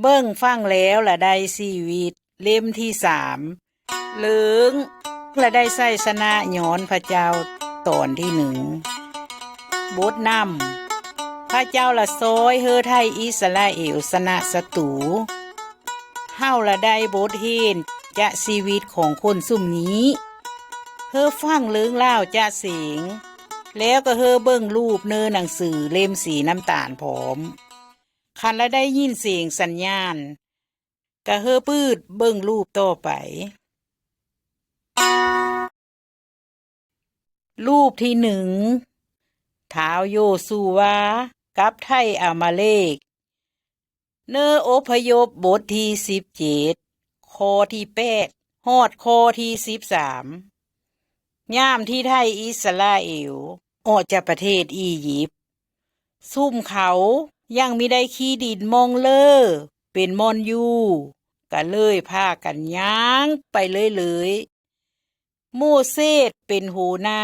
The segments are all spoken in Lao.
ເບິ່ງຟັງແລ້ວລະໄດ້ຊີວິດ ເຫຼັ້ມທີສາມ ເລີງລະໄດ້ໄຊຊະນະຍ້ອນພະເຈົ້າ ຕອນທີໜຶ່ງ. ບົດນຳ ພະເຈົ້າລະຊ່ອຍເຮີໄທອິສຣາເອວຊະນະສັດຕູ. ເຮົາລະໄດ້ບົດຮຽນຈາກຊີວິດຂອງຄົນຊຸມນີ້. ເຮີຟັງເລື່ອງລາວຈາກເສງ ແລ້ວກໍເຮີເບິ່ງຮູບເນີໜັງສືເຫຼັ້ມສີນ້ຳຕານພ້ອມ. ຄັນລະໄດ້ຍິນສຽງສັນຍານ ກະເຮີປືດເບິ່ງຮູບຕໍ່ໄປ. ຮູບທີໜຶ່ງ ທ້າວໂຢຊູວາກັບໄທອາມາເລກ. ເນີອົບພະຍົບບົດທີສິບເຈັດ ຂໍ້ທີແປດ ຮອດຂໍ້ທີສິບສາມ. ຍາມທີ່ໄທອິສຣາເອວອອກຈາກປະເທດອີຢິບ ຊຸມເຂົາຍັງມີໄດ້ຂີ້ດິນມ່ອງເລີເປັນບ່ອນຢູ່ ກະເລີຍພາກັນຍ່າງໄປເລື້ອຍໆ. ໂມເສດເປັນຫົວໜ້າ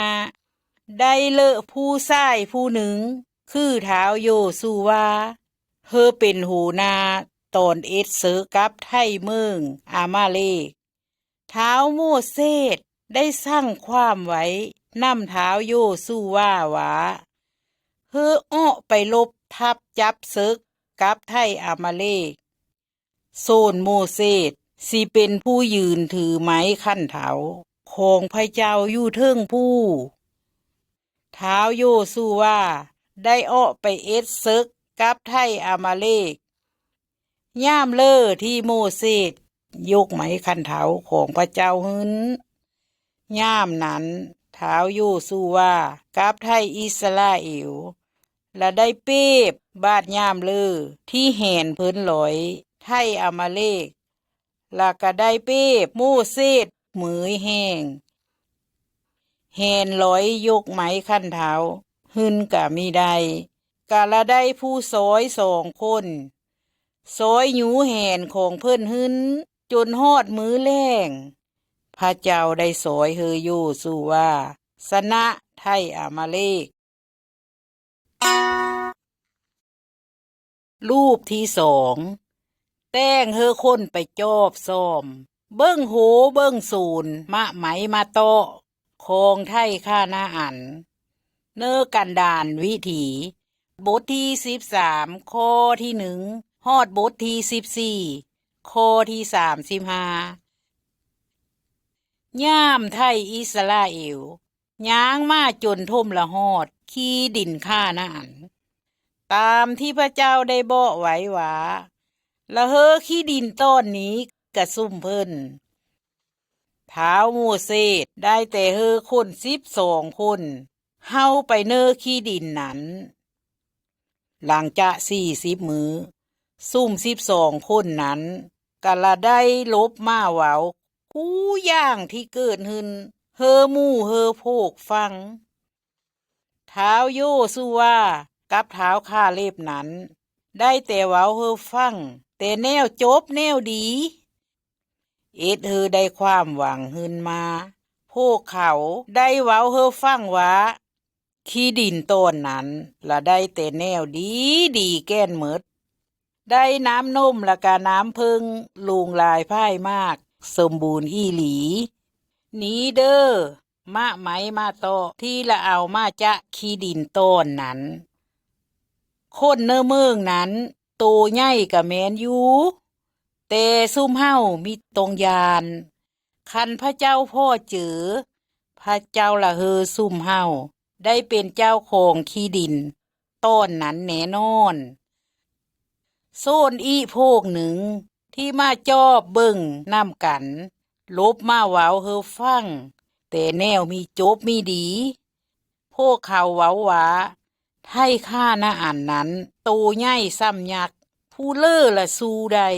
ໄດ້ເລີະຜູ້ຊາຍຜູ້ໜຶ່ງ ຄືທ້າວໂຢຊູວາ ເຮີເປັນຫົວໜ້າຕອນເອັດເສິກກັບໄທເມືອງອາມາເລກ. ທ້າວໂມເສດໄດ້ສັ່ງຄວາມໄວ້ນຳທ້າວໂຢຊູວາວ່າ ເຮີອອກໄປລົບທັບຈັບເສິກກັບໄທອາມາເລກ. ໂຊນໂມເສດຊິເປັນຜູ້ຢືນຖືໄມ້ຂັນເທົາຂອງພະເຈົ້າຢູ່ເທິງພູ. ທ້າວໂຢຊູວາໄດ້ອອກໄປເອັດເສິກກັບໄທອາມາເລກ. ຍາມເລີທີ່ໂມເສດຍົກໄມ້ຂັນເທົາຂອງພະເຈົ້າຂຶ້ນ ຍາມນັ້ນ ທ້າວໂຢຊູວາກັບໄທອິສຣາເອວ ລະໄດ້ປຽບບາດຍາມເລີທີ່ແຫນເພິ່ນລອຍໄທອາມາເລກ ລະກະໄດ້ປຽບໂມເສດເມີຍແຮງ. ແຫນລອຍຍົກໄມ້ຂັນເທົາຂຶ້ນກະມີໄດ້ ກະລະໄດ້ຜູ້ຊອຍສອງຄົນ ຊອຍຍູ້ແຫນຂອງເພິ່ນຂຶ້ນຈົນຮອດມື້ແລງ. ພະເຈົ້າໄດ້ຊອຍເຮີໂຢຊູວາຊະນະໄທອາມາເລກ. ຮູບທີສອງ ແຕ່ງເຮີຄົນໄປຈອບຊອມ ເບິ່ງໂຮເບິ່ງໂຊນ ມະໄມມະເຕາະຂອງໄທຄານາອັນ ເນີກັນດານວິຖີ ບົດທີສິບສາມ ຂໍ້ທີໜຶ່ງ ຮອດບົດທີສິບສີ່ ຂໍ້ທີສາມສິບຫ້າ. ຍາມໄທອິສຣາເອວຍ່າງມາຈົນຖົມລະຮອດຂີ້ດິນຄານາອັນ ຕາມທີ່ພະເຈົ້າໄດ້ບອກໄວ້ວ່າ ລະເຮີຂີ້ດິນຕອນນີ້ກະຊຸມເພິ່ນ. ທ້າວໂມເສດໄດ້ແຕ່ເຮີຄົນສິບສອງຄົນ ເຮົາໄປເນີຂີ້ດິນນັ້ນ. ຫຼັງຈາກສີ່ສິບມື້ ຊຸມສິບສອງຄົນນັ້ນ ກະລະໄດ້ລົບມາເວົ້າຄູ່ຢ່າງທີ່ເກີດຂຶ້ນ ເຮີໝູ່ເຮີພວກຟັງ. ທ້າວໂຢຊູວາກັບທ້າວຄາເລັບນັ້ນ ໄດ້ແຕ່ເວົ້າເຮີຟັງແຕ່ແນວຈົບແນວດີ ເຮັດເຮີໄດ້ຄວາມຫວັງຂຶ້ນມາ. ພວກເຂົາໄດ້ເວົ້າເຮີຟັງວ່າ ຂີ້ດິນຕອນນັ້ນລະໄດ້ແຕ່ແນວດີໆແກ່ນໝົດ ໄດ້ນ້ຳນົມລະກະນ້ຳເຜິ້ງຫຼູງຫຼາຍພາຍມາກ ສົມບູນອີ່ຫຼີ. ນີ້ເດີ ມະໄມມະເຕາະທີ່ລະເອົາມາຈາກຂີ້ດິນຕອນນັ້ນ. ຄົນເນີເມືອງນັ້ນໂຕໃຫຍ່ກະແມ່ນຢູ່ ແຕ່ຊຸມເຮົາມີຕ້ອງຢ້ານ. ຄັນພະເຈົ້າພໍເຈີ ພະເຈົ້າລະເຮີຊຸມເຮົາໄດ້ເປັນເຈົ້າຂອງຂີ້ດິນຕອນນັ້ນແນ່ນອນ. ໂຊນອີກພວກໜຶ່ງທີ່ມາຈອບເບິ່ງນຳກັນ ລົບມາເວົ້າເຮີຟັງແຕ່ແນວມີຈົບມີດີ. ພວກເຂົາເວົ້າວ່າ ໄທຄານາອັນນັ້ນໂຕໃຫຍ່ສ່ຳຍັກ ຜູ້ເລີລະສູ້ໄດ້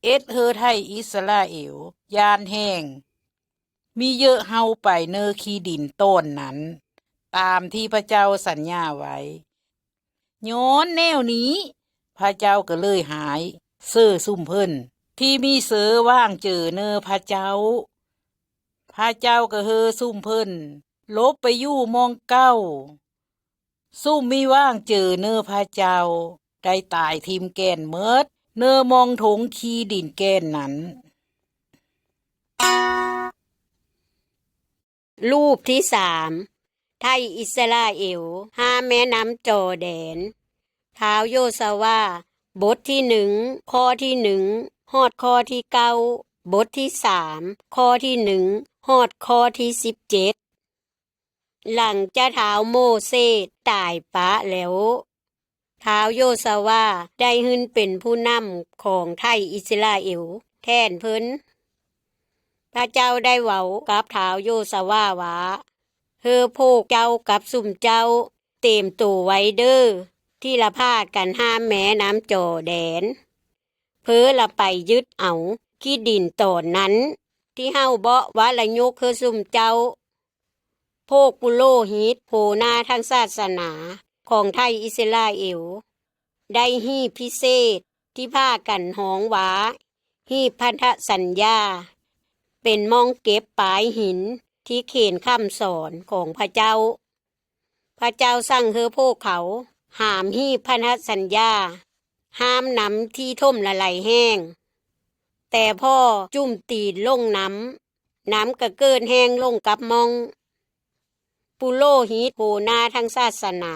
ເຮັດເຮີໄທອິສຣາເອວຢ້ານແຮງ. ມີເຢີະເຮົາໄປເນີຂີ້ດິນຕອນນັ້ນ ຕາມທີ່ພະເຈົ້າສັນຍາໄວ້. ຍ້ອນແນວນີ້ ພະເຈົ້າກໍເລີຍຮ້າຍເຊີຊຸມເພິ່ນ ທີ່ມີເຊີວາງເຈີເນີພະເຈົ້າ. ພະເຈົ້າກໍເຮີຊຸມເພິ່ນຫຼົບໄປຢູ່ໝ່ອງເກົ່າ. ຊຸມມີວາງເຈີເນີພະເຈົ້າໄດ້ຕາຍຖິ້ມແກ່ນໝົດ ເນີມອງຖົງຂີ້ດິນແກ່ນນັ້ນ. ຮູບທີສາມ ໄທອິດສະຣາເອວຫ້າມແມ່ນ້ຳຈໍແດນ. ທ້າວໂຢຊະວາ ບົດທີໜຶ່ງ ຂໍ້ທີໜຶ່ງ ຮອດຂໍ້ທີເກົ້າ, ບົດທີສາມ ຂໍ້ທີໜຶ່ງ ຮອດຂໍ້ທີສິບເຈັດ. ຫຼັງຈາກທ້າວໂມເຊຕາຍປະແລ້ວ, ທ້າວໂຢຊະວາໄດ້ຂຶ້ນເປັນຜູ້ນຳຂອງໄທອິດສະຣາເອວແທນເພິ່ນ. ພະເຈົ້າໄດ້ເວົ້າກັບທ້າວໂຢຊະວາວ່າ, ເຮີພວກເຈົ້າກັບຊຸມເຈົ້າ ເຕມໂຕໄວ້ເດີ້, ທີ່ລະພາກັນຫ້າມແມ່ນ້ຳຈໍແດນ. ເພີລະໄປຍຶດເອົາຂີ້ດິນຕອນນັ້ນ ທີ່ເຮົາເບາະວາລະຍົກເຮີຊຸມເຈົ້າ. ພວກປຸໂລຫິດ ຫົວໜ້າທາງສາສະໜາຂອງໄທອິດສະຣາເອວ ໄດ້ຮີບພິເສດທີ່ພາກັນຮ້ອງວ່າ ຮີບພັນທະສັນຍາ ເປັນໝ່ອງເກັບປາຍຫີນທີ່ເຂນຄຳສອນຂອງພະເຈົ້າ. ພະເຈົ້າສັ່ງເຮີພວກເຂົາຫາມຮີບພັນທະສັນຍາ, ຫ້າມນ້ຳທີ່ຖົມລະໄຫຼແຫ້ງ. ແຕ່ພໍຈຸ່ມຕີນລົງນ້ຳ, ນ້ຳກະເກີດແຫ້ງລົງກັບໝ່ອງ. ປຸໂລຫິດ ຫົວໜ້າທາງສາສະໜາ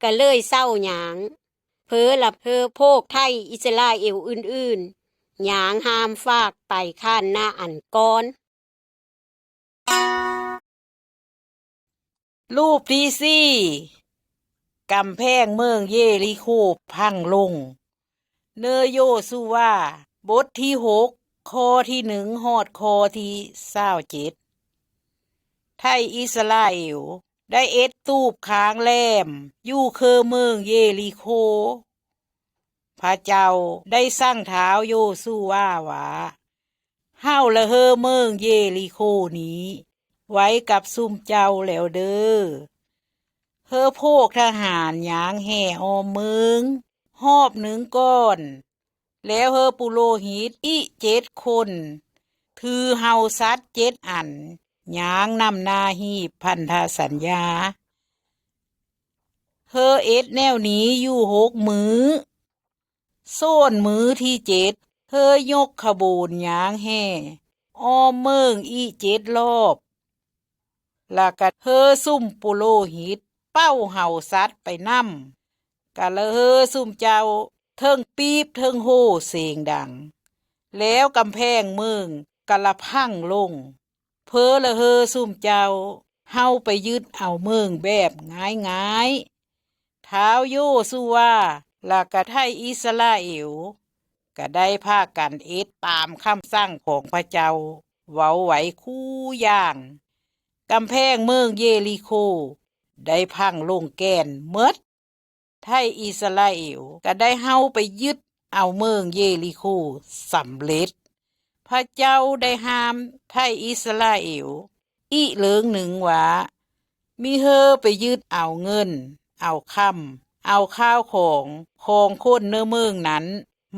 ກະເລີຍເຊົາຍ່າງ. ເພີລະເຮີພວກໄທອິດສະຣາເອວອື່ນໆ ຍ່າງຫ້າມຟາກໄປຂ້ານໜ້າອັນກ່ອນ. ຮູບທີສີ່ ກຳແພງເມືອງເຢລິໂຄພັງລົງ. ເນີໂຢຊູວາ ບົດທີຫົກ ຂໍ້ທີໜຶ່ງ ຮອດຂໍ້ທີຊາວເຈັດ. ໄທອິດສະຣາເອວໄດ້ເຮັດຕູບຄາງແຫຼມຢູ່ເຄີເມືອງເຢລິໂຄ. ພະເຈົ້າໄດ້ສັ່ງທ້າວໂຢຊູວາວ່າ, ເຮົາລະເຮີເມືອງເຢລິໂຄນີ້ໄວ້ກັບຊຸມເຈົ້າແລ້ວເດີ້. ເຮີພວກທະຫານຍ່າງແຫ່ອ້ອມເມືອງຮອບໜຶ່ງກ່ອນ, ແລ້ວເຮີປຸໂລຫິດອີກເຈັດຄົນ ຖືເຫົ່າສັດເຈັດອັນ ຍ່າງນຳໜ້າຮີບພັນທະສັນຍາ. ເຮີເຮັດແນວນີ້ຢູ່ຫົກມື້. ສ່ວນມື້ທີເຈັດ ເຮີຍົກຂະບວນຍ່າງແຫ່ອ້ອມເມືອງອີກເຈັດລອບ, ລະກະເຮີຊຸມປຸໂລຫິດເປົ່າເຫົ່າສັດໄປນຳ. ກະລະເຮີຊຸມເຈົ້າເທິງປີບເທິງໂຫ່ເສງດັງ, ແລ້ວກຳແພງເມືອງກະລະພັງລົງ. ເພີລະເຮີຊຸມເຈົ້າເຮົາໄປຍຶດເອົາເມືອງແບບງ່າຍໆ. ທ້າວໂຢຊູວາ ລະກະໄທອິດສະຣາເອວ ກະໄດ້ພາກັນເຮັດຕາມຄຳສັ່ງຂອງພະເຈົ້າເວົ້າໄວ້ຄູ່ຢ່າງ. ກຳແພງເມືອງເຢລິໂຄໄດ້ພັງລົງແກ່ນໝົດ. ໄທອິດສະຣາເອວກະໄດ້ເຮົາໄປຍຶດເອົາເມືອງເຢລິໂຄສຳເລັດ. ພະເຈົ້າໄດ້ຫ້າມໄທອິດສະຣາເອວອີກເລື່ອງໜຶ່ງວ່າ, ມິເຮີໄປຍຶດເອົາເງິນ, ເອົາຄຳ, ເອົາຂ້າວຂອງຂອງຄົນໃນເມືອງນັ້ນ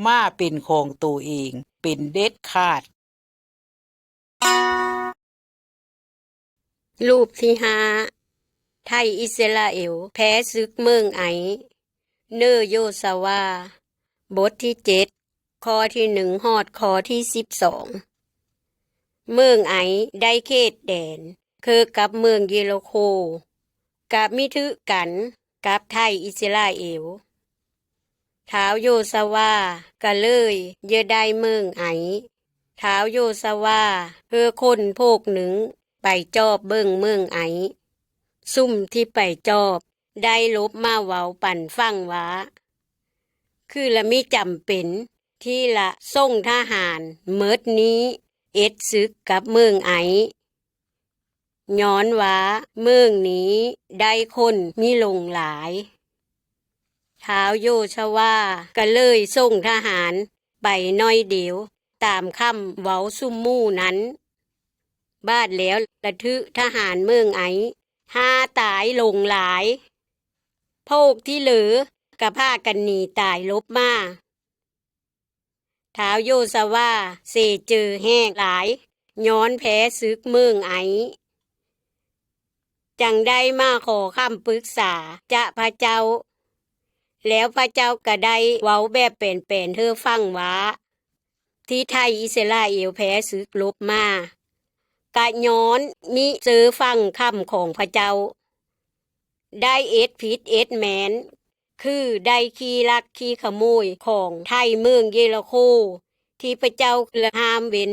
ມາເປັນຂອງໂຕເອງເປັນເດັດຂາດ. ຮູບທີຫ້າ ໄທອິດສະຣາເອວແພ້ສຶກເມືອງໄອ. ເນີໂຢຊາວາ ບົດທີເຈັດ ຂໍ້ທີໜຶ່ງ ຮອດຂໍ້ທີສິບສອງ. ເມືອງໄອໄດ້ເຂດແດນຄືກັບເມືອງເຢລິໂຄ, ກະມິຖືກກັນກັບໄທອິດສະຣາເອວ. ທ້າວໂຢຊາວາກະເລີຍຢາກໄດ້ເມືອງໄອ. ທ້າວໂຢຊາວາເຮີຄົນໂພກໜຶ່ງໄປຈອບເບິ່ງເມືອງໄອ. ຊຸມທີ່ໄປຈອບໄດ້ຫຼົບມາເວົ້າປັນຟັງວ່າ, ຄືລະມີຈຳເປັນທີ່ລະສົ່ງທະຫານໝົດນີ້ເຮັດສຶກກັບເມືອງໄອ. ຍ້ອນວ່າເມືອງນີ້ໄດ້ຄົນມີລົງຫຼາຍ. ທ້າວໂຢຊາວາກະເລີຍສົ່ງທະຫານໄປໜ້ອຍດຽວຕາມຄຳເວົ້າຊຸມໝູ່ນັ້ນ. ບາດແລ້ວລະຖືກທະຫານເມືອງໄອຂ້າຕາຍລົງຫຼາຍ. ພວກທີ່ເຫຼືອກະພາກັນໜີຕາຍຫຼົບມາ. ທ້າວໂຢຊາວາເສເຈີແຮງຫຼາຍຍ້ອນແພ້ສຶກເມືອງໄອ, ຈັ່ງໄດ້ມາຂໍຄຳປຶກສາຈາກພະເຈົ້າ. ແລ້ວພະເຈົ້າກໍໄດ້ເວົ້າແບບແປນໆໃຫ້ຟັງວ່າ ທີ່ໄທອິດສະຣາເອວແພ້ສຶກລົບມາ ກະຍ້ອນມິເຈີຝັ່ງຄ້ຳຂອງພະເຈົ້າ, ໄດ້ເຮັດຜິດເຮັດແມ່ນ ຄືໄດ້ຂີ້ລັກຂີ້ຂະໂມຍຂອງໄທເມືອງເຢລິໂຄ ທີ່ພະເຈົ້າຫ້າມເວັ້ນ,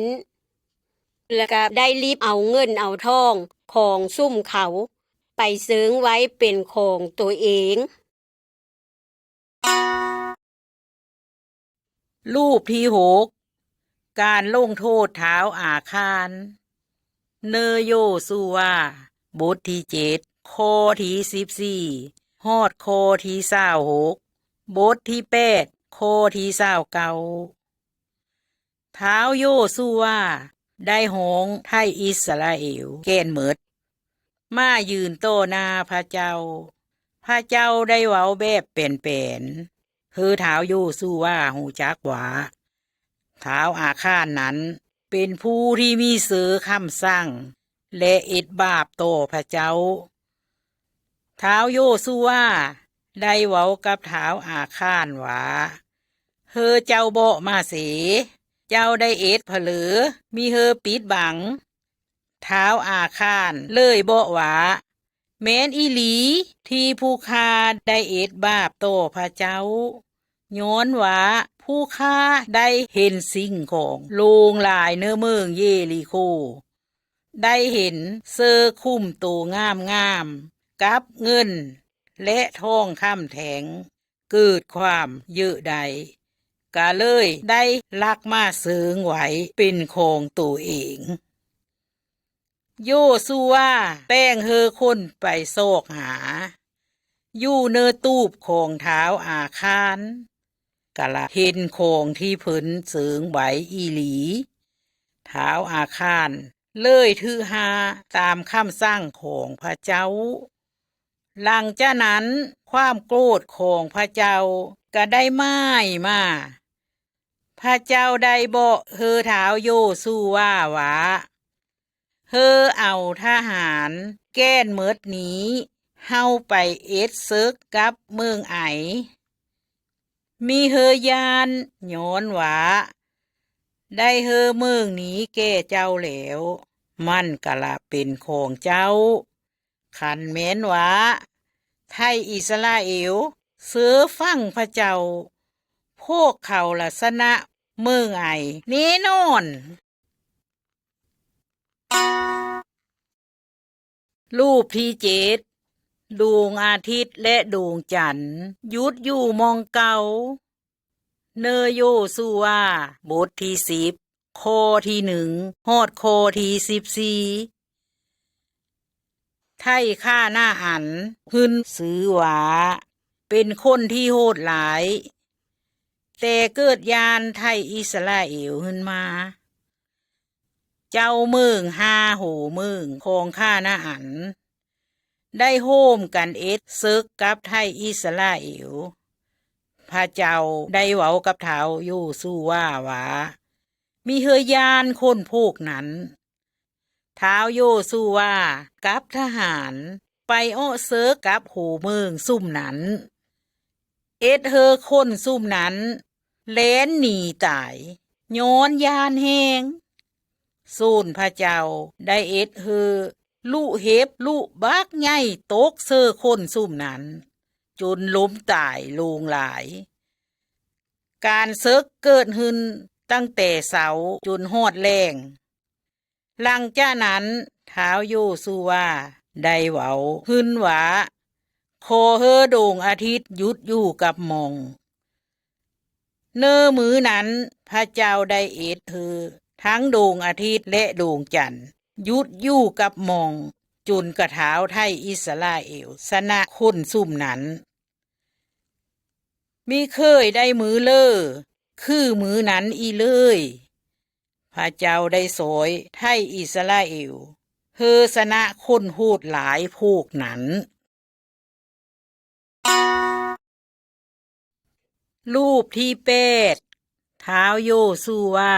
ແລ້ວກະໄດ້ລິບເອົາເງິນເອົາທອງຂອງຊຸມເຂົາໄປເຊີງໄວ້ເປັນຂອງໂຕເອງ. ຮູບທີຫົກ ການລົງໂທດທ້າວອາຄານ ເນີໂຢຊູວາ ບົດທີເຈັດ ຂໍ້ທີສິບສີ່ ຮອດຂໍ້ທີຊາວຫົກ, ບົດທີແປດ ຂໍ້ທີຊາວເກົ້າ. ທ້າວໂຢຊູວາໄດ້ຮ້ອງໄທອິດສະຣາເອວແກ່ນໝົດ ມາຢືນຕໍ່ໜ້າພະເຈົ້າ. ພະເຈົ້າໄດ້ເວົ້າແບບແປນໆ ໃຫ້ທ້າວໂຢຊູວາຮູ້ຈັກວ່າ ທ້າວອາຄານນັ້ນເປັນຜູ້ທີ່ມີເຊີຄຳສັ່ງ ແລະ ເຮັດບາບຕໍ່ພະເຈົ້າ. ທ້າວໂຢຊູວາໄດ້ເວົ້າກັບທ້າວອາຄານວ່າ, ເຮີເຈົ້າເບາະມາເສ, ເຈົ້າໄດ້ເອັດຜະເລີ, ມີເຮີປິດບັງ. ທ້າວອາຄານເລີຍເບາະວ່າ, ແມ່ນອີ່ຫຼີທີ່ຜູ້ຂ້າໄດ້ເອັດບາບຕໍ່ພະເຈົ້າ, ຍ້ອນວ່າຜູ້ຂ້າໄດ້ເຫັນສິ່ງຂອງຫຼວງຫຼາຍໃນເມືອງເຢລິໂຄ, ໄດ້ເຫັນເຊີຄຸ້ມໂຕງາມໆ ກັບເງິນ ແລະ ທອງຄຳແທ່ງ ເກີດຄວາມເຍີະໄດ້, ກະເລີຍໄດ້ລັກມາເຊີງໄວ້ເປັນຂອງໂຕເອງ. ໂຢຊູວາແຕ່ງເຮີຄົນໄປຊອກຫາ ຢູ່ເນີຕູບຂອງທ້າວອາຄານ, ກະລະເຫັນຂອງທີ່ເພິ່ນເຊີງໄວ້ອີ່ຫຼີ. ທ້າວອາຄານເລີຍຖືຫາຕາມຄຳສັ່ງຂອງພະເຈົ້າ. ຫຼັງຈາກນັ້ນຄວາມໂກດຂອງພະເຈົ້າກະໄດ້ໝາຍມາ. ພະເຈົ້າໄດ້ເບາະເຮີທ້າວໂຢຊູວາວ່າ, ເຮີເອົາທະຫານແກ່ນໝົດນີ້ ເຮົາໄປເອັດເສິກກັບເມືອງໄອ. ມີເຮີຢ້ານ, ຍ້ອນວ່າໄດ້ເຮີເມືອງນີ້ແກ່ເຈົ້າແລ້ວ, ມັນກະລະເປັນຂອງເຈົ້າ. ຄັນແມ່ນວ່າໄທອິດສະຣາເອວເຊີຟັງພະເຈົ້າ, ພວກເຂົາລະຊະນະເມືອງໄອແນ່ນອນ. ຮູບທີເຈັດ ດວງອາທິດ ແລະ ດວງຈັນ ຢຸດຢູ່ໝ່ອງເກົ່າ. ເນີໂຢຊູວາ ບົດທີສິບ ຂໍ້ທີໜຶ່ງ ຮອດຂໍ້ທີສິບສີ່. ໄທຄານາອັນ ຫຶ້ນຊື່ວ່າເປັນຄົນທີ່ໂຫດຮ້າຍ, ແຕ່ເກີດຢ້ານໄທອິດສະຣາເອວຫຶ້ນມາ. ເຈົ້າເມືອງຫ້າໂຫເມືອງຂອງຄານາອັນ ໄດ້ໂຮມກັນເອັດເສິກກັບໄທອິດສະຣາເອວ. ພະເຈົ້າໄດ້ເວົ້າກັບທ້າວໂຢຊູວາວ່າ, ມີເຮືອຢ້ານຄົນພວກນັ້ນ. ທ້າວໂຢຊູວາກັບທະຫານໄປເອາະເສິກກັບໂຫເມືອງຊຸມນັ້ນ, ເອັດເຮີຄົນຊຸມນັ້ນແລ່ນໜີຕາຍ ຍ້ອນຢ້ານແຮງ. ໂຊນພະເຈົ້າໄດ້ເອັດເຮີລຸເຫັບລຸບັກໃຫຍ່ຕົກເຊີຄົນຊຸມນັ້ນ ຈົນລົ້ມຕາຍຫຼວງຫຼາຍ. ການເສິກເກີດຂຶ້ນຕັ້ງແຕ່ເຊົ້າຈົນຮອດແລງ. ຫຼັງຈາກນັ້ນ ທ້າວໂຢຊູວາໄດ້ເວົ້າຫຶ້ນວ່າ, ຂໍເຮີດວງອາທິດຢຸດຢູ່ກັບໝ່ອງ. ເນີມື້ນັ້ນ ພະເຈົ້າໄດ້ເອັດເຮີທັງດວງອາທິດ ແລະ ດວງຈັນຢຸດຢູ່ກັບໝ່ອງ, ຈົນກະທ້າວໄທອິດສະຣາເອວຊະນະຄົນຊຸມນັ້ນ. ມິເຄີຍໄດ້ມື້ເລີຄືມື້ນັ້ນອີກເລີຍ. ພະເຈົ້າໄດ້ຊ່ອຍໄທອິດສະຣາເອວ ເຮີຊະນະຄົນໂຫດຮ້າຍພວກນັ້ນ. ຮູບທີແປດ ທ້າວໂຢຊູວາ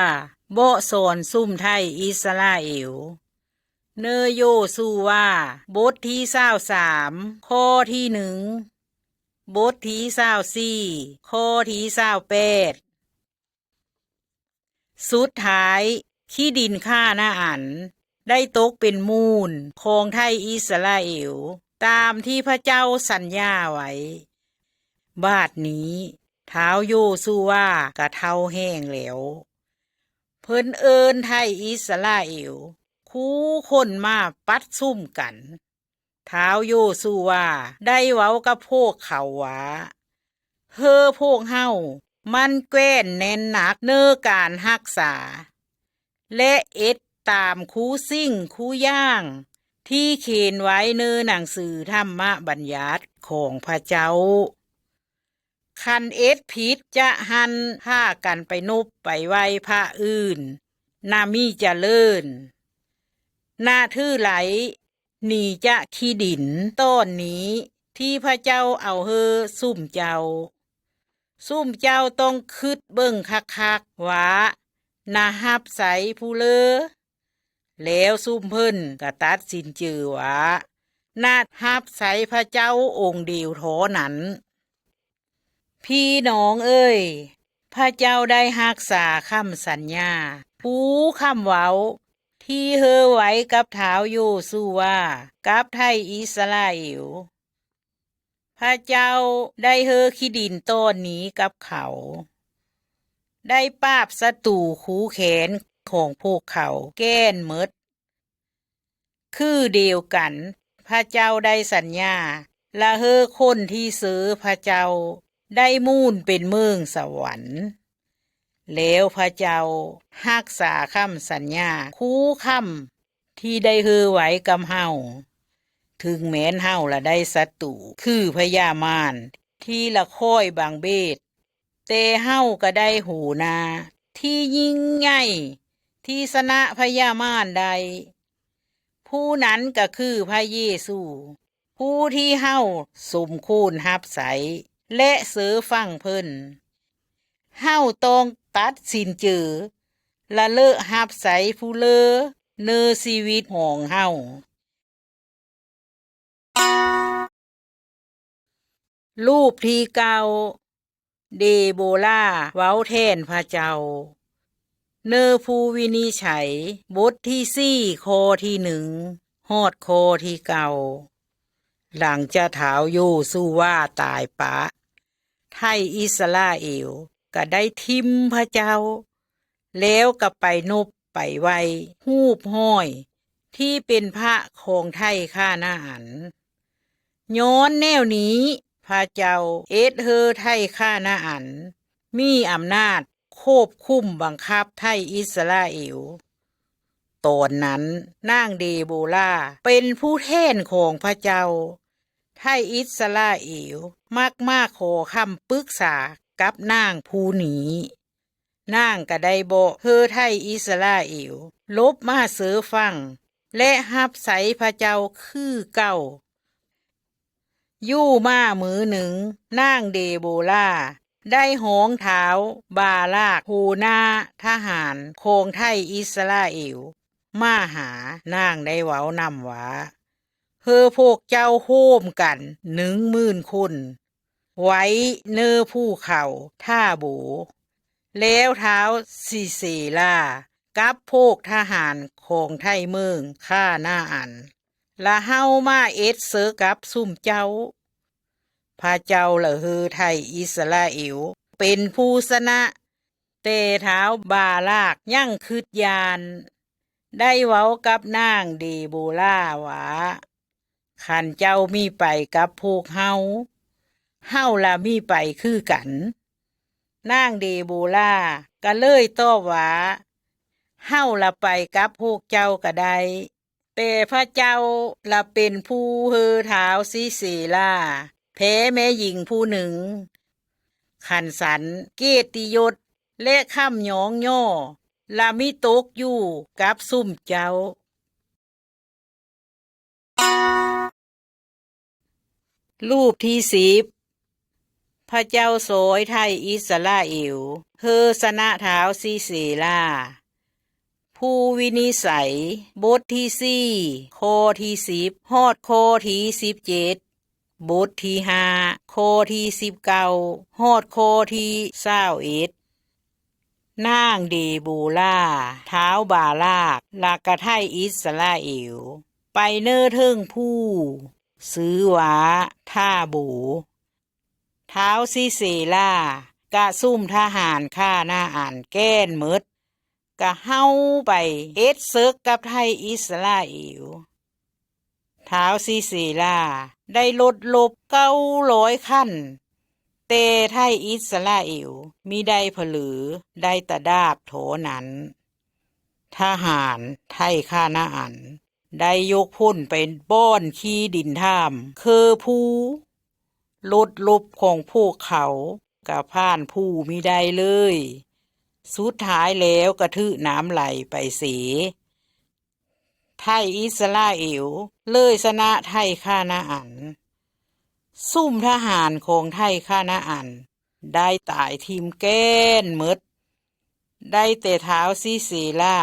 ເບາະສອນຊຸມໄທອິດສະຣາເອວ. ເນີໂຢຊູວາ ບົດທີຊາວສາມ ຂໍ້ທີໜຶ່ງ, ບົດທີຊາວສີ່ ຂໍ້ທີຊາວແປດ. ສຸດທ້າຍ ຂີ້ດິນຄານາອັນໄດ້ຕົກເປັນມູນຂອງໄທອິດສະຣາເອວ ຕາມທີ່ພະເຈົ້າສັນຍາໄວ້. ບາດນີ້ ທ້າວໂຢຊູວາກໍເຖົ້າແຮງແລ້ວ. ເພິ່ນເອີ້ນໄທອິດສະຣາເອວຄູ່ຄົນມາປະຊຸມກັນ. ທ້າວໂຢຊູວາໄດ້ເວົ້າກັບພວກເຂົາວ່າ, ເຮີພວກເຮົາໝັ່ນແກ່ນແໜ້ນໜັກເນີການຮັກສາ ແລະ ເຮັດຕາມຄູສິ່ງຄູຢ່າງທີ່ຂຽນໄວ້ເນີໜັງສືທຳມະບັນຍັດຂອງພະເຈົ້າ. ຄັນເຮັດຜິດຈະຫັ່ນພາກັນໄປນົບໄປໄຫວ້ພະອື່ນ ນະມີຈະເລີນ ນະຖືໄຫຼ ໜີຈາກຂີ້ດິນຕອນນີ້ທີ່ພະເຈົ້າເອົາເຮີຊຸມເຈົ້າ. ຊຸມເຈົ້າຕ້ອງຄຶດເບິ່ງຄັກໆວ່າ ນະຮັບໃຊ້ຜູ້ເລີ. ແລ້ວຊຸມເພິ່ນກໍຕັດສິນເຈີວ່າ ນະຮັບໃຊ້ພະເຈົ້າອົງດຽວທໍ່ນັ້ນ. ພີ່ນ້ອງເອີຍ, ພະເຈົ້າໄດ້ຮັກສາຄຳສັນຍາ, ຄູຄຳເວົ້າທີ່ເຮີໄວ້ກັບທ້າວໂຢຊູວາກັບໄທອິດສະຣາເອວ. ພະເຈົ້າໄດ້ເຮີຂີ້ດິນຕອນນີ້ກັບເຂົາ, ໄດ້ປາບສັດຕູຄູ່ແຄ້ນຂອງພວກເຂົາແກ່ນໝົດ. ຄືດຽວກັນ ພະເຈົ້າໄດ້ສັນຍາ ລະເຮີຄົນທີ່ເຊີພະເຈົ້າໄດ້ໝູນເປັນເມືອງສະຫວັນ. ແລ້ວພະເຈົ້າຮັກສາຄຳສັນຍາຄູ່ຄຳທີ່ໄດ້ເຮີໄວ້ກັບເຮົາ, ເຖິງແມ່ນເຮົາລະໄດ້ສັດຕູຄືພະຍາມານທີ່ລະຄອຍບັງເບດ, ແຕ່ເຮົາກໍໄດ້ຫົວໜ້າທີ່ຍິ່ງໃຫຍ່ທີ່ຊະນະພະຍາມານໄດ້. ຜູ້ນັ້ນກໍຄືພະເຢຊູ, ຜູ້ທີ່ເຮົາສົມຄວນຮັບໃຊ້ ແລະ ເຊີຟັງເພິ່ນ. ເຮົາຕ້ອງຕັດສິນເຈີ ລະເລີກຮັບໃຊ້ຜູ້ເລີເນີຊີວິດຂອງເຮົາ. ຮູບທີເກົ້າ ເດໂບລາເວົ້າແທນພະເຈົ້າ. ເນີຜູ້ວິນິດໄສ ບົດທີສີ່ ຂໍ້ທີໜຶ່ງ ຮອດຂໍ້ທີເກົ້າ. ຫຼັງຈາກທ້າວໂຢຊູວາຕາຍປະ, ໄທອິດສະຣາເອວກໍໄດ້ຖິ້ມພະເຈົ້າ, ແລ້ວກໍໄປນົບໄປໄຫວ້ຮູບຮ້ອຍທີ່ເປັນພະຂອງໄທຄານາອັນ. ຍ້ອນແນວນີ້ ພະເຈົ້າເຮັດໃຫ້ໄທຄານາອັນມີອຳນາດຄວບຄຸມບັງຄັບໄທອິດສະຣາເອວ. ຕອນນັ້ນນາງເດໂບລາເປັນຜູ້ແທນຂອງພະເຈົ້າ. ໄທອິດສະຣາເອວມັກມາຂໍຄຳປຶກສາກັບນາງຜູ້ນີ້. ນາງກໍໄດ້ບອກໃຫ້ໄທອິດສະຣາເອວຫຼົບມາເຊີຟັງ ແລະ ຮັບໃຊ້ພະເຈົ້າຄືເກົ່າ. ຢູ່ມາມື້ໜຶ່ງ, ນາງເດໂບລາໄດ້ຮ້ອງທ້າວບາຣາກ, ຫົວໜ້າທະຫານຂອງໄທອິດສະຣາເອວ, ມາຫາ. ນາງໄດ້ເວົ້ານຳວ່າ, ເຮີພວກເຈົ້າໂຮມກັນໜຶ່ງໝື່ນຄົນໄວ້ເນີພູເຂົາທາໂບ, ແລ້ວທ້າວຊີເຊລາກັບພວກທະຫານຂອງໄທເມືອງຄານາອັນ ລະເຮົາມາເອັດເສິກກັບຊຸມເຈົ້າ. ພະເຈົ້າລະເຮີໄທອິດສະຣາເອວເປັນຜູ້ຊະນະ, ແຕ່ທ້າວບາຣາກຍັງຄຶດຢ້ານ, ໄດ້ເວົ້າກັບນາງເດໂບລາວ່າ, ຄັນເຈົ້າມີໄປກັບພວກເຮົາ, ເຮົາລະມີໄປຄືກັນ. ນາງເດໂບລາກໍເລີຍຕອບວ່າ, ເຮົາລະໄປກັບພວກເຈົ້າກໍໄດ້. ແຕ່ພະເຈົ້າລະເປັນຜູ້ເຮີທ້າວຊີເຊລາແພ້ແມ່ຍິງຜູ້ໜຶ່ງ. ຄັນສັນ ກຽດຕິຍົດ ແລະ ຄຳຍ້ອງຍໍລະມີຕົກຢູ່ກັບຊຸມເຈົ້າ. ຮູບທີສິບ ພະເຈົ້າຊ່ອຍໄທອິດສະຣາເອວເຮີຊະນະທ້າວຊີເຊລາ. ຜູ້ວິນິດໄສ ບົດທີສີ່ ຂໍ້ທີສິບ ຮອດຂໍ້ທີສິບເຈັດ. ບົດທີຫ້າ ຂໍ້ທີສິບເກົ້າ ຮອດຂໍ້ທີຊາວເອັດ. ນາງເດໂບລາ, ທ້າວບາລາກ ແລະກະໄທອິດສະຣາເອວ ໄປເນີເທິງພູ ຊື່ວ່າທາໂບ. ທ້າວຊີເສລາ ກະຊຸມທະຫານຂ້ານາອັນແກ່ນໝົດ ກະເຮົາໄປເຮັດເສິກກັບໄທອິດສະຣາເອວ. ທ້າວຊີເສລາ ໄດ້ລົດລົບເກົ້າຮ້ອຍຄັນ, ແຕ່ໄທອິດສະຣາເອວ ມິໄດ້ຜະເຫຼີ ໄດ້ຕະດາບທໍ່ນັ້ນ. ທະຫານໄທຄານາອັນ ໄດ້ຍົກພົ້ນໄປບ່ອນຂີ້ດິນຖາມເຄີພູ. ລົດລົບຂອງພວກເຂົາ ກະຜ່ານພູມິໄດ້ເລີຍ. ສຸດທ້າຍແລ້ວກະຖືກນ້ຳໄຫຼໄປເສ. ໄທອິດສະຣາເອວ ເລີຍຊະນະໄທຄານາອັນ. ຊຸມທະຫານຂອງໄທຄານາອັນ ໄດ້ຕາຍຖິ້ມແກ່ນໝົດ. ໄດ້ແຕ່ທ້າວຊີເສລາ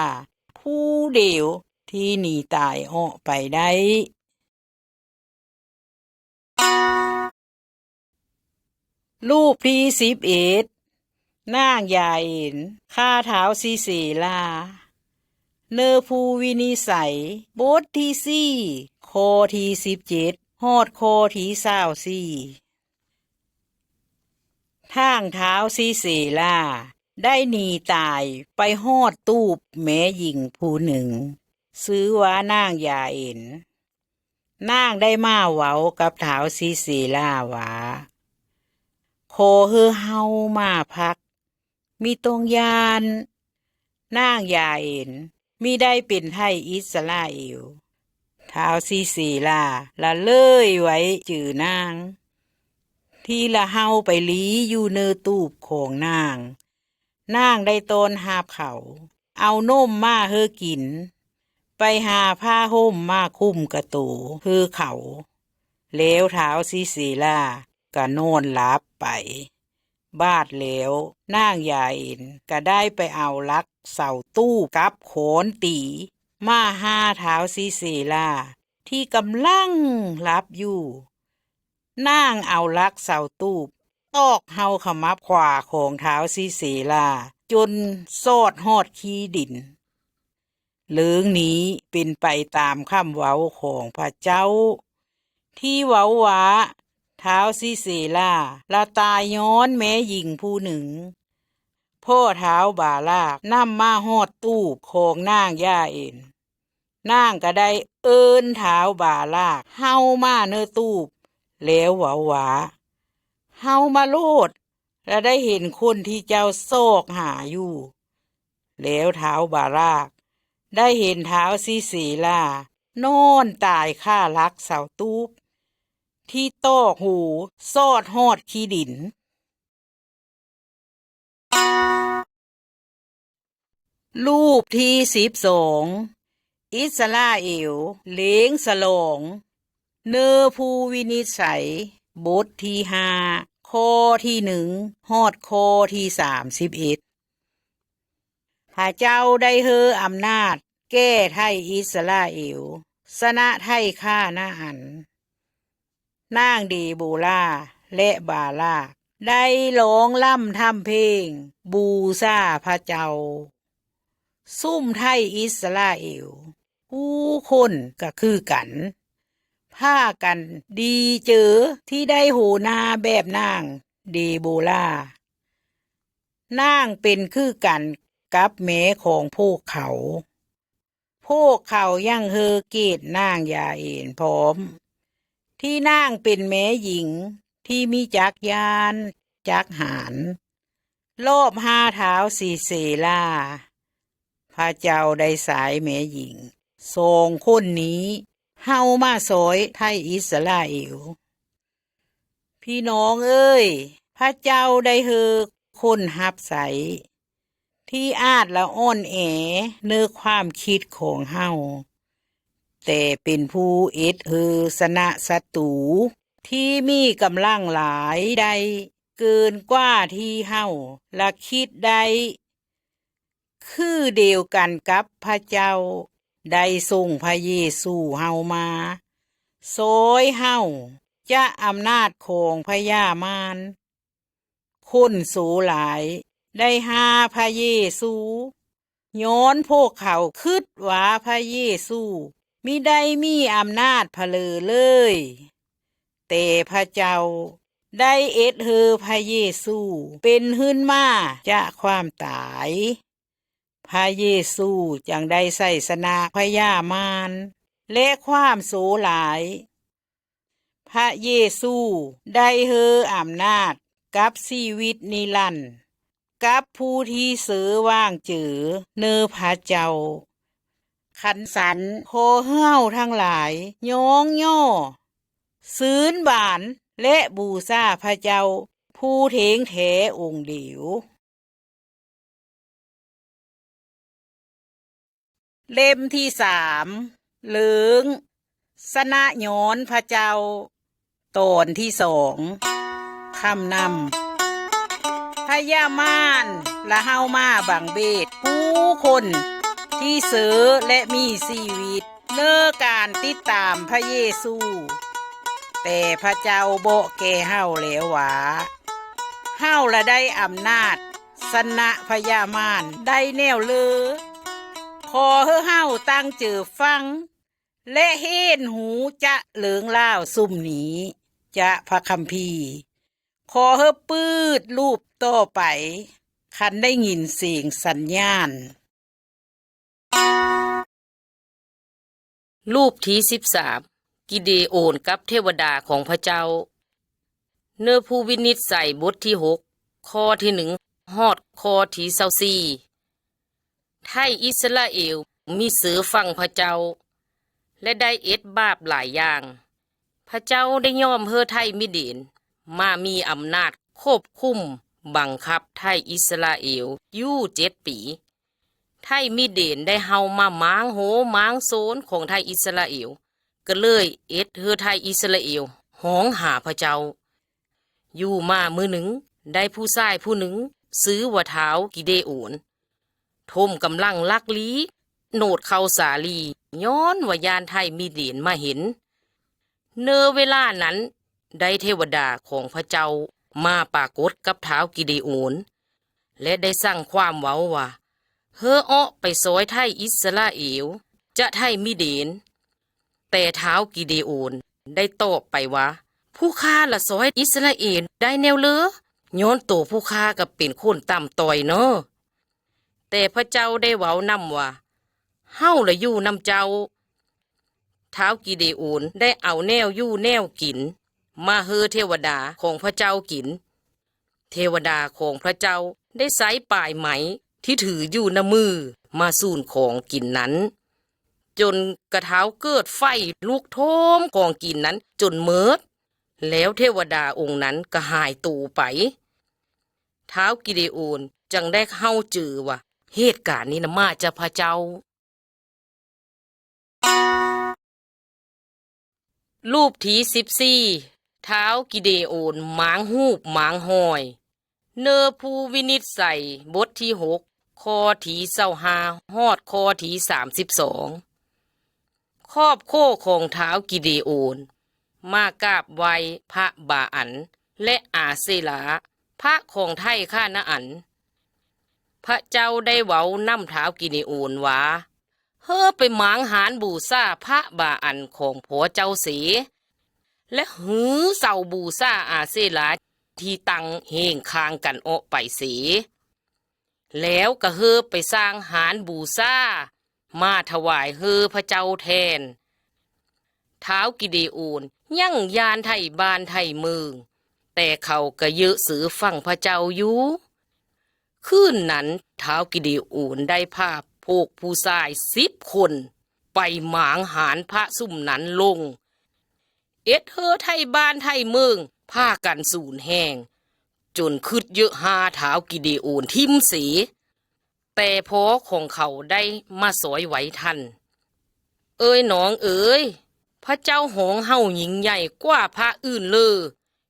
ຜູ້ດຽວ ທີ່ໜີຕາຍອອກໄປໄດ້. ຮູບທີສິບເອັດ ນາງຢາເອນ ຂ້າທ້າວຊີເສລາ ເນີພູວິນິດໄສ ບົດທີສີ່ ຂໍ້ທີສິບເຈັດ ຮອດຂໍ້ທີຊາວສີ່. ທາງທ້າວຊີເສລາ ໄດ້ໜີຕາຍໄປຮອດຕູບແມ່ຍິງຜູ້ໜຶ່ງ ຊື່ວ່ານາງຢາເອນ. ນາງໄດ້ມາເວົ້າກັບທ້າວຊີເສລາວ່າ ຂໍໃຫ້ເຮົາມາພັກ ມິຕ້ອງຢ້ານ. ນາງຢາເອນ ມິໄດ້ເປັນໄທອິດສະຣາເອວ. ທ້າວຊີເສລາ ລະເລີຍໄວ້ຈື່ນາງ ທີ່ລະເຮົາໄປຫຼີຢູ່ເນີຕູບຂອງນາງ. ນາງໄດ້ຕ້ອນຮັບເຂົາ ເອົານົມມາໃຫ້ກິນ, ໄປຫາຜ້າຫົ່ມມາຄຸມກະໂຕໃຫ້ເຂົາ. ແລ້ວທ້າວຊີເສລາ ກະນອນຫຼັບໄປ. ບາດແລ້ວ ນາງຢາເອນ ກະໄດ້ໄປເອົາຫຼັກເສົາຕູບກັບຄ້ອນຕີ ມາຫາທ້າວຊີເສລາ ທີ່ກຳລັງຫຼັບຢູ່. ນາງເອົາຫຼັກເສົາຕູບຕອກເຫົ່າຂະມັບຂວາຂອງທ້າວຊີເສລາ ຈົນຊອດຮອດຂີ້ດິນ. ເລື່ອງນີ້ເປັນໄປຕາມຄຳເວົ້າຂອງພະເຈົ້າ ທີ່ເວົ້າວ່າ ທ້າວຊີເສລາ ລະຕາຍຍ້ອນແມ່ຍິງຜູ້ໜຶ່ງ. ພໍທ້າວບາລາກນຳມາຮອດຕູບຂອງນາງຢາເອນ, ນາງກະໄດ້ເອີ້ນທ້າວບາລາກເຂົ້າມາເນີຕູບ ແລ້ວເວົ້າວ່າ, ເຮົາມາໂລດ ລະໄດ້ເຫັນຄົນທີ່ເຈົ້າຊອກຫາຢູ່. ແລ້ວທ້າວບາລາກໄດ້ເຫັນທ້າວຊີເສລານອນຕາຍຄາຫຼັກເສົາຕູບ ທີ່ຕອກຫຸ່ມຊອດຮອດຂີ້ດິນ. ຮູບທີສິບສອງ ອິດສະຣາເອວເຫຼີງສະຫຼອງ ເນີພູວິນິດໄສ ບົດທີຫ້າ ຂໍ້ທີໜຶ່ງ ຮອດຂໍ້ທີສາມສິບເອັດ. ພະເຈົ້າໄດ້ໃຫ້ອຳນາດແກ່ໄທອິດສະຣາເອວ ຊະນະໄທຄານາອັນ. ນາງເດໂບລາ ແລະ ບາລາກ ໄດ້ຮ້ອງລ່ຳທຳເພງບູຊາພະເຈົ້າ. ຊຸມໄທອິດສະຣາເອວ ຜູ້ຄົນກະຄືກັນ ພາກັນດີເຈີທີ່ໄດ້ໂຫນາແບບນາງເດໂບລາ. ນາງເປັນຄືກັນກັບແມ່ຂອງພວກເຂົາ. ພວກເຂົາຍັງເຮີກຽດນາງຢາເອນພ້ອມ ທີ່ນາງເປັນແມ່ຍິງທີ່ມີຈັກຢ້ານຈັກຫານ ລອບຫາທ້າວຊີເສລາ. ພະເຈົ້າໄດ້ສາຍແມ່ຍິງສອງຄົນນີ້ເຂົ້າມາຊ່ອຍໄທອິດສະຣາເອວ. ພີ່ນ້ອງເອີຍ, ພະເຈົ້າໄດ້ເຮີຄົນຮັບໃຊ້ ທີ່ອາດລະອ່ອນແອໃນຄວາມຄິດຂອງເຮົາ, ແຕ່ເປັນຜູ້ເຮັດໃຫ້ຊະນະສັດຕູທີ່ມີກຳລັງຫຼາຍໄດ້ເກີນກວ່າທີ່ເຮົາລະຄິດໄດ້. ຄືດຽວກັນກັບພະເຈົ້າໄດ້ສົ່ງພະເຢຊູເຮົາມາຊ່ອຍເຮົາ ຈາກອຳນາດຂອງພະຍາມານ. ຄົນໂສຫຼາຍໄດ້ຫາພະເຢຊູ ຍ້ອນພວກເຂົາຄິດວ່າພະເຢຊູມິໄດ້ມີອຳນາດຜະເລີເລີຍ. ແຕ່ພະເຈົ້າໄດ້ເອັດໃຫ້ພະເຢຊູເປັນຄືນມາຈາກຄວາມຕາຍ. ພະເຢຊູຈຶ່ງໄດ້ໄຊຊະນະພະຍາມານ ແລະ ຄວາມໂສຫຼາຍ. ພະເຢຊູໄດ້ໃຫ້ອຳນາດກັບຊີວິດນິລັນ ກັບຜູ້ທີ່ເຊື່ອວາງເຈີໃນພະເຈົ້າ. ຄັນຊັ້ນ, ຂໍເຮົາທັງຫຼາຍຍ້ອງຍໍ, ຊື່ນບານ ແລະ ບູຊາພະເຈົ້າຜູ້ເຖິງແທ້ອົງດຽວ. ເຫຼັ້ມທີສາມ ເລື່ອງຊະນະຍ້ອນພະເຈົ້າ ຕອນທີສອງ ຄຳນຳ. ພະຍາມານລະເຫົ່າມາບັງເບດຜູ້ຄົນທີ່ເຊື່ອ ແລະ ມີຊີວິດ ເນີການຕິດຕາມພະເຢຊູ. ແຕ່ພະເຈົ້າບອກແກ່ເຮົາແລ້ວວ່າ ເຮົາລະໄດ້ອຳນາດຊະນະພະຍາມານໄດ້ແນວເລີ. ຂໍໃຫ້ເຮົາຕັ້ງໃຈຟັງ ແລະ ຮຽນຮູ້ຈາກເລື່ອງລາວຊຸມນີ້ຈາກພະຄຳພີ. ຂໍໃຫ້ປືດຮູບຕໍ່ໄປ ຄັນໄດ້ຍິນສຽງສັນຍານ. ຮູບທີສິບສາມ ກິເດໂອນກັບເທວະດາຂອງພະເຈົ້າ. ເນີຜູ້ວິນິດໄສ ບົດທີຫົກ ຂໍ້ທີໜຶ່ງ ຮອດຂໍ້ທີຊາວສີ່. ໄທອິດສະຣາເອວມິເຊື່ອຟັງພະເຈົ້າ ແລະ ໄດ້ເຮັດບາບຫຼາຍຢ່າງ. ພະເຈົ້າໄດ້ຍອມໃຫ້ໄທມິດເດນມາມີອຳນາດຄວບຄຸມບັງຄັບໄທອິດສະຣາເອວຢູ່ເຈັດປີ. ໄທມິດເດນໄດ້ເຫົ່າມາມ້າງໂຮມ້າງໂຊນຂອງໄທອິດສະຣາເອວ, ກໍເລີຍເຮັດໃຫ້ໄທອິດສະຣາເອວຮ້ອງຫາພະເຈົ້າ. ຢູ່ມາມື້ໜຶ່ງ, ໄດ້ຜູ້ຊາຍຜູ້ໜຶ່ງຊື່ວ່າທ້າວກິເດໂອນ ຖົມກຳລັງລັກລີໂນດເຂົ້າສາລີ, ຍ້ອນວ່າຢ້ານໄທມິດເດນມາເຫັນ. ເນີເວລານັ້ນ, ໄດ້ເທວະດາຂອງພະເຈົ້າມາປາກົດກັບທ້າວກິເດໂອນ ແລະ ໄດ້ສັ່ງຄວາມເວົ້າວ່າ, ເຮີອອກໄປຊ່ອຍໄທອິດສະຣາເອວຈາກໄທມິດເດນ. ແຕ່ທ້າວກິເດໂອນໄດ້ຕອບໄປວ່າ, ຜູ້ຂ້າລະຊ່ອຍອິດສະຣາເອວໄດ້ແນວເລີ, ຍ້ອນໂຕຜູ້ຂ້າກໍເປັນຄົນຕ່ຳຕ້ອຍເນາະ. ແຕ່ພະເຈົ້າໄດ້ເວົ້ານຳວ່າ, ເຮົາລະຢູ່ນຳເຈົ້າ. ທ້າວກິເດໂອນໄດ້ເອົາແນວຢູ່ແນວກິນມາໃຫ້ເທວະດາຂອງພະເຈົ້າກິນ. ເທວະດາຂອງພະເຈົ້າໄດ້ໃຊ້ປາຍໄມ້ທີ່ຖືຢູ່ນຳມືມາສູນຂອງກິນນັ້ນ, ຈົນກະທົ່ງເກີດໄຟລຸກໂທມກອງກິນນັ້ນຈົນໝົດ, ແລ້ວເທວະດາອົງນັ້ນກໍຫາຍໂຕໄປ. ທ້າວກິເດໂອນຈຶ່ງໄດ້ເຂົ້າໃຈວ່າເຫດການນີ້ນະມາຈາກພະເຈົ້າ. ຮູບທີສິບສີ່ ທ້າວກິເດໂອນໝາງຮູບໝາງຮອຍ. ເນີຜູ້ວິນິດໄສ ບົດທີຫົກ ຂໍ້ທີຊາວຫ້າ ຮອດຂໍ້ທີສາມສິບສອງ. ຄອບຄົວຂອງທ້າວກິເດໂອນມາກາບໄຫວ້ພະບາອັນ ແລະ ອາເຊລາ, ພະຂອງໄທຄານາອັນ. ພະເຈົ້າໄດ້ເວົ້ານຳທ້າວກິເດໂອນວ່າ, ເຮີໄປໝາງຫານບູຊາພະບາອັນຂອງພໍ່ເຈົ້າເສ, ແລະ ຮື້ເສົາບູຊາອາເຊລາທີ່ຕັ້ງຮຽງຂ້າງກັນອອກໄປເສ, ແລ້ວກໍເຮີໄປສ້າງຫານບູຊາມາຖວາຍໃຫ້ພະເຈົ້າແທນ. ທ້າວກິເດໂອນຍັງຢ້ານໄທບ້ານໄທເມືອງ, ແຕ່ເຂົາກໍເຍາະເຊີຟັງພະເຈົ້າຢູ່. ຄືນນັ້ນ ທ້າວກິເດໂອນໄດ້ພາພວກຜູ້ຊາຍສິບຄົນໄປໝາງຫານພະຊຸມນັ້ນລົງ, ເຮັດໃຫ້ໄທບ້ານໄທເມືອງພາກັນສູນແຮງ, ຈົນຄຶດເຍາະຫາທ້າວກິເດໂອນຖິ້ມເສ, ແຕ່ພໍ່ຂອງເຂົາໄດ້ມາຊ່ອຍໄວ້ທັນ. ເອີຍນ້ອງເອີຍ, ພະເຈົ້າຂອງເຮົາຍິ່ງໃຫຍ່ກວ່າພະອື່ນເລີ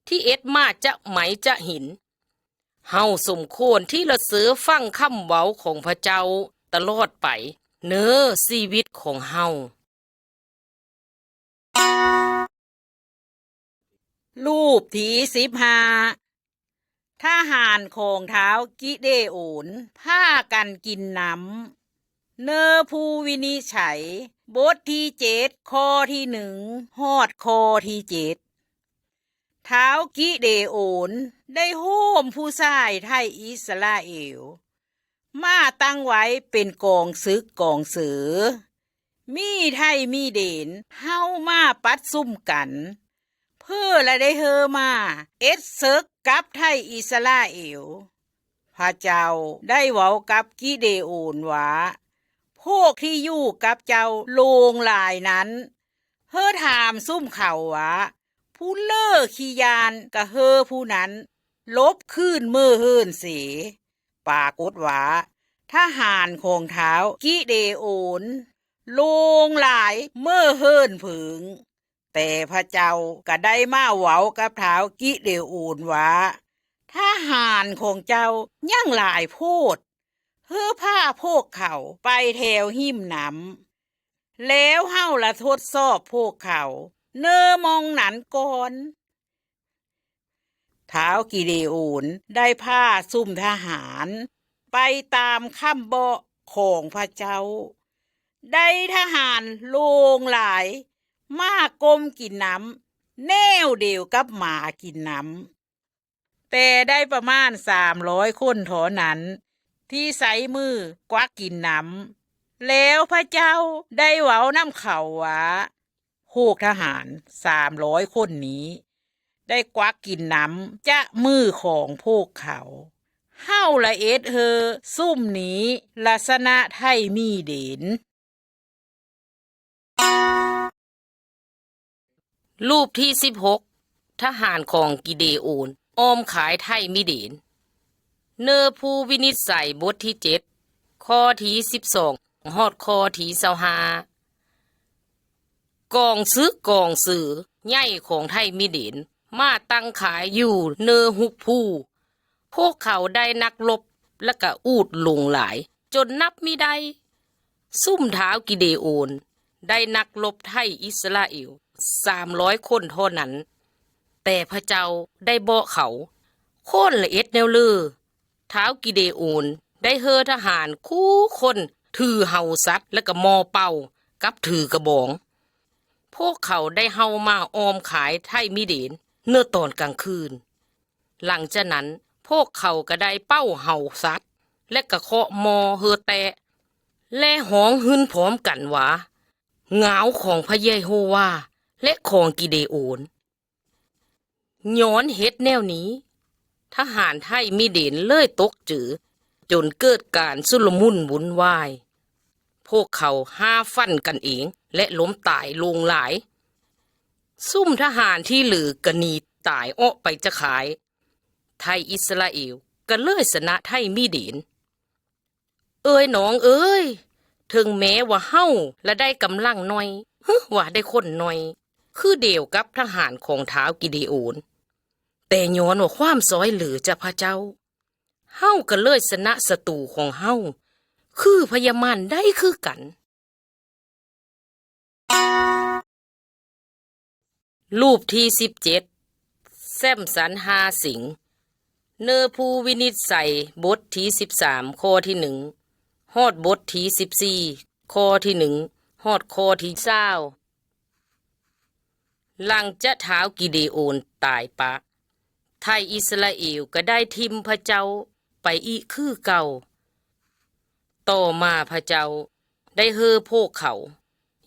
ທີ່ເຮັດມາຈາກໄມ້ຈາກຫີນ. ເຮົາສົມຄວນທີ່ລະເຊີຟັງຄຳເວົ້າຂອງພະເຈົ້າຕະຫຼອດໄປເນີຊີວິດຂອງເຮົາ. ຮູບທີສິບຫ້າ ທະຫານຂອງທ້າວກິເດໂອນພາກັນກິນນ້ຳ. ເນີພູວິນິດໄສ ບົດທີເຈັດ ຂໍ້ທີໜຶ່ງ ຮອດຂໍ້ທີເຈັດ. ທ້າວກິເດໂອນໄດ້ໂຮມຜູ້ຊາຍໄຖ່ອິດສະຣາເອວ ມາຕັ້ງໄວ້ເປັນກອງຊຶກກອງເສີ, ມີໄຖ່ມີເດນ ເຮົາມາປະຊຸມກັນ ເພື່ອລະໄດ້ເຮີມາເອັດເສິກກັບໄຖ່ອິດສະຣາເອວ. ພະເຈົ້າໄດ້ເວົ້າກັບກິເດໂອນວ່າ, ພວກທີ່ຢູ່ກັບເຈົ້າຫຼວງຫຼາຍນັ້ນ, ເຮີຖາມຊຸມເຂົາວ່າ, ຜູ້ເລີຂີ້ຢ້ານກະເຮີຜູ້ນັ້ນຫຼົບຄືນເມືອເຮືອນເສ. ປາກົດວ່າ ທະຫານຂອງທ້າວກິເດໂອນຫຼວງຫຼາຍເມືອເຮືອນເພີງ. ແຕ່ພະເຈົ້າກະໄດ້ມາເວົ້າກັບທ້າວກິເດໂອນວ່າ, ທະຫານຂອງເຈົ້າຍັງຫຼາຍໂພດ, ເຮີພາພວກເຂົາໄປແຖວຮິມນ້ຳ, ແລ້ວເຮົາລະທົດສອບພວກເຂົາເນີໝ່ອງນັ້ນກ່ອນ. ທ້າວກິເດໂອນໄດ້ພາຊຸມທະຫານໄປຕາມຄຳເບາະຂອງພະເຈົ້າ, ໄດ້ທະຫານຫຼວງຫຼາຍມາກົມກິນນ້ຳແນວດຽວກັບໝາກິນນ້ຳ, ແຕ່ໄດ້ປະມານສາມຮ້ອຍຄົນເທົ່ານັ້ນທີ່ໃຊ້ມືກວັກກິນນ້ຳ. ແລ້ວພະເຈົ້າໄດ້ເວົ້ານຳເຂົາວ່າ, ພວກທະຫານສາມຮ້ອຍຄົນນີ້ໄດ້ກວັກກິນນ້ຳຈາກມືຂອງພວກເຂົາ, ເຮົາລະເອັດເຮີຊຸມນີ້ລະຊະນະໄຖ່ມີເດນ. ຮູບທີສິບຫົກ ທະຫານຂອງກິເດໂອນອ້ອມຄາຍໄຖ່ມິເດນ. ເນີພູວິນິດໄສ ບົດທີເຈັດ ຂໍ້ທີສິບສອງ ຮອດຂໍ້ທີຊາວຫ້າ. ກອງຊຶກກອງເສີໃຫຍ່ຂອງໄຖ່ມິເດນມາຕັ້ງຄາຍຢູ່ເນີຮຸບພູ. ພວກເຂົາໄດ້ນັກລົບ ແລະກະອູດຫຼວງຫຼາຍຈົນນັບມີໄດ້. ຊຸມທ້າວກິເດໂອນໄດ້ນັກລົບໄຖ່ອິດສະຣາເອວສາມຮ້ອຍຄົນເທົ່ານັ້ນ, ແຕ່ພະເຈົ້າໄດ້ເບາະເຂົາ, ໂຄນລະເອັດແນວເລີ. ທ້າວກິເດໂອນໄດ້ເຮີທະຫານຄູ່ຄົນຖືເຫົາສັດ ແລະກະໝໍ້ເປົ່າກັບຖືກະບອງ. ພວກເຂົາໄດ້ເຫົາມາອ້ອມຄາຍໄຖ່ມິເດນເນີຕອນກາງຄືນ. ຫຼັງຈາກນັ້ນພວກເຂົາກະໄດ້ເປົ່າເຫົາສັດ ແລະກະເຄາະໝໍ້ເຮີແຕະ ແລະຮ້ອງຮຶນພ້ອມກັນວ່າ, ງາວຂອງພະເຢໂຮວາ ແລະຂອງກິເດໂອນ. ຍ້ອນເຮັດແນວນີ້, ທະຫານໄຖ່ມິເດນເລີຍຕົກເຈີ ຈົນເກີດການຊຸນລະມຸນວຸ້ນວາຍ. ພວກເຂົາຫາຟັນກັນເອງ ແລະລົ້ມຕາຍຫຼວງຫຼາຍ. ຊຸມທະຫານທີ່ເຫຼືອກະໜີຕາຍອອກໄປຈາກຄາຍ. ໄຖ່ອິດສະຣາເອວກະເລີຍຊະນະໄຖ່ມິເດນ. ເອີຍນ້ອງເອີຍ, ເຖິງແມ້ວ່າເຮົາລະໄດ້ກຳລັງໜ້ອຍ, ຫຶ ວ່າໄດ້ຄົນໜ້ອຍ, ຄືດຽວກັບທະຫານຂອງທ້າວກິເດໂອນ, ແຕ່ຍ້ອນວ່າຄວາມຊ່ອຍເຫຼືອຈາກພະເຈົ້າ, ເຮົາກະເລີຍຊະນະສັດຕູຂອງເຮົາ ຄືພະຍາມານໄດ້ຄືກັນ. ຮູບທີສິບເຈັດ ແຊມສັນຫາສິງ. ເນີພູວິນິດໄສ ບົດທີສິບສາມ ຂໍ້ທີໜຶ່ງ ຮອດບົດທີສິບສີ່ ຂໍ້ທີໜຶ່ງ ຮອດຂໍ້ທີຊາວ. ຫຼັງຈາກທ້າວກິເດໂອນຕາຍປະ, ໄຖ່ອິດສະຣາເອວກະໄດ້ຖິ້ມພະເຈົ້າໄປອີກຄືເກົ່າ. ຕໍ່ມາພະເຈົ້າໄດ້ເຮີພວກເຂົາ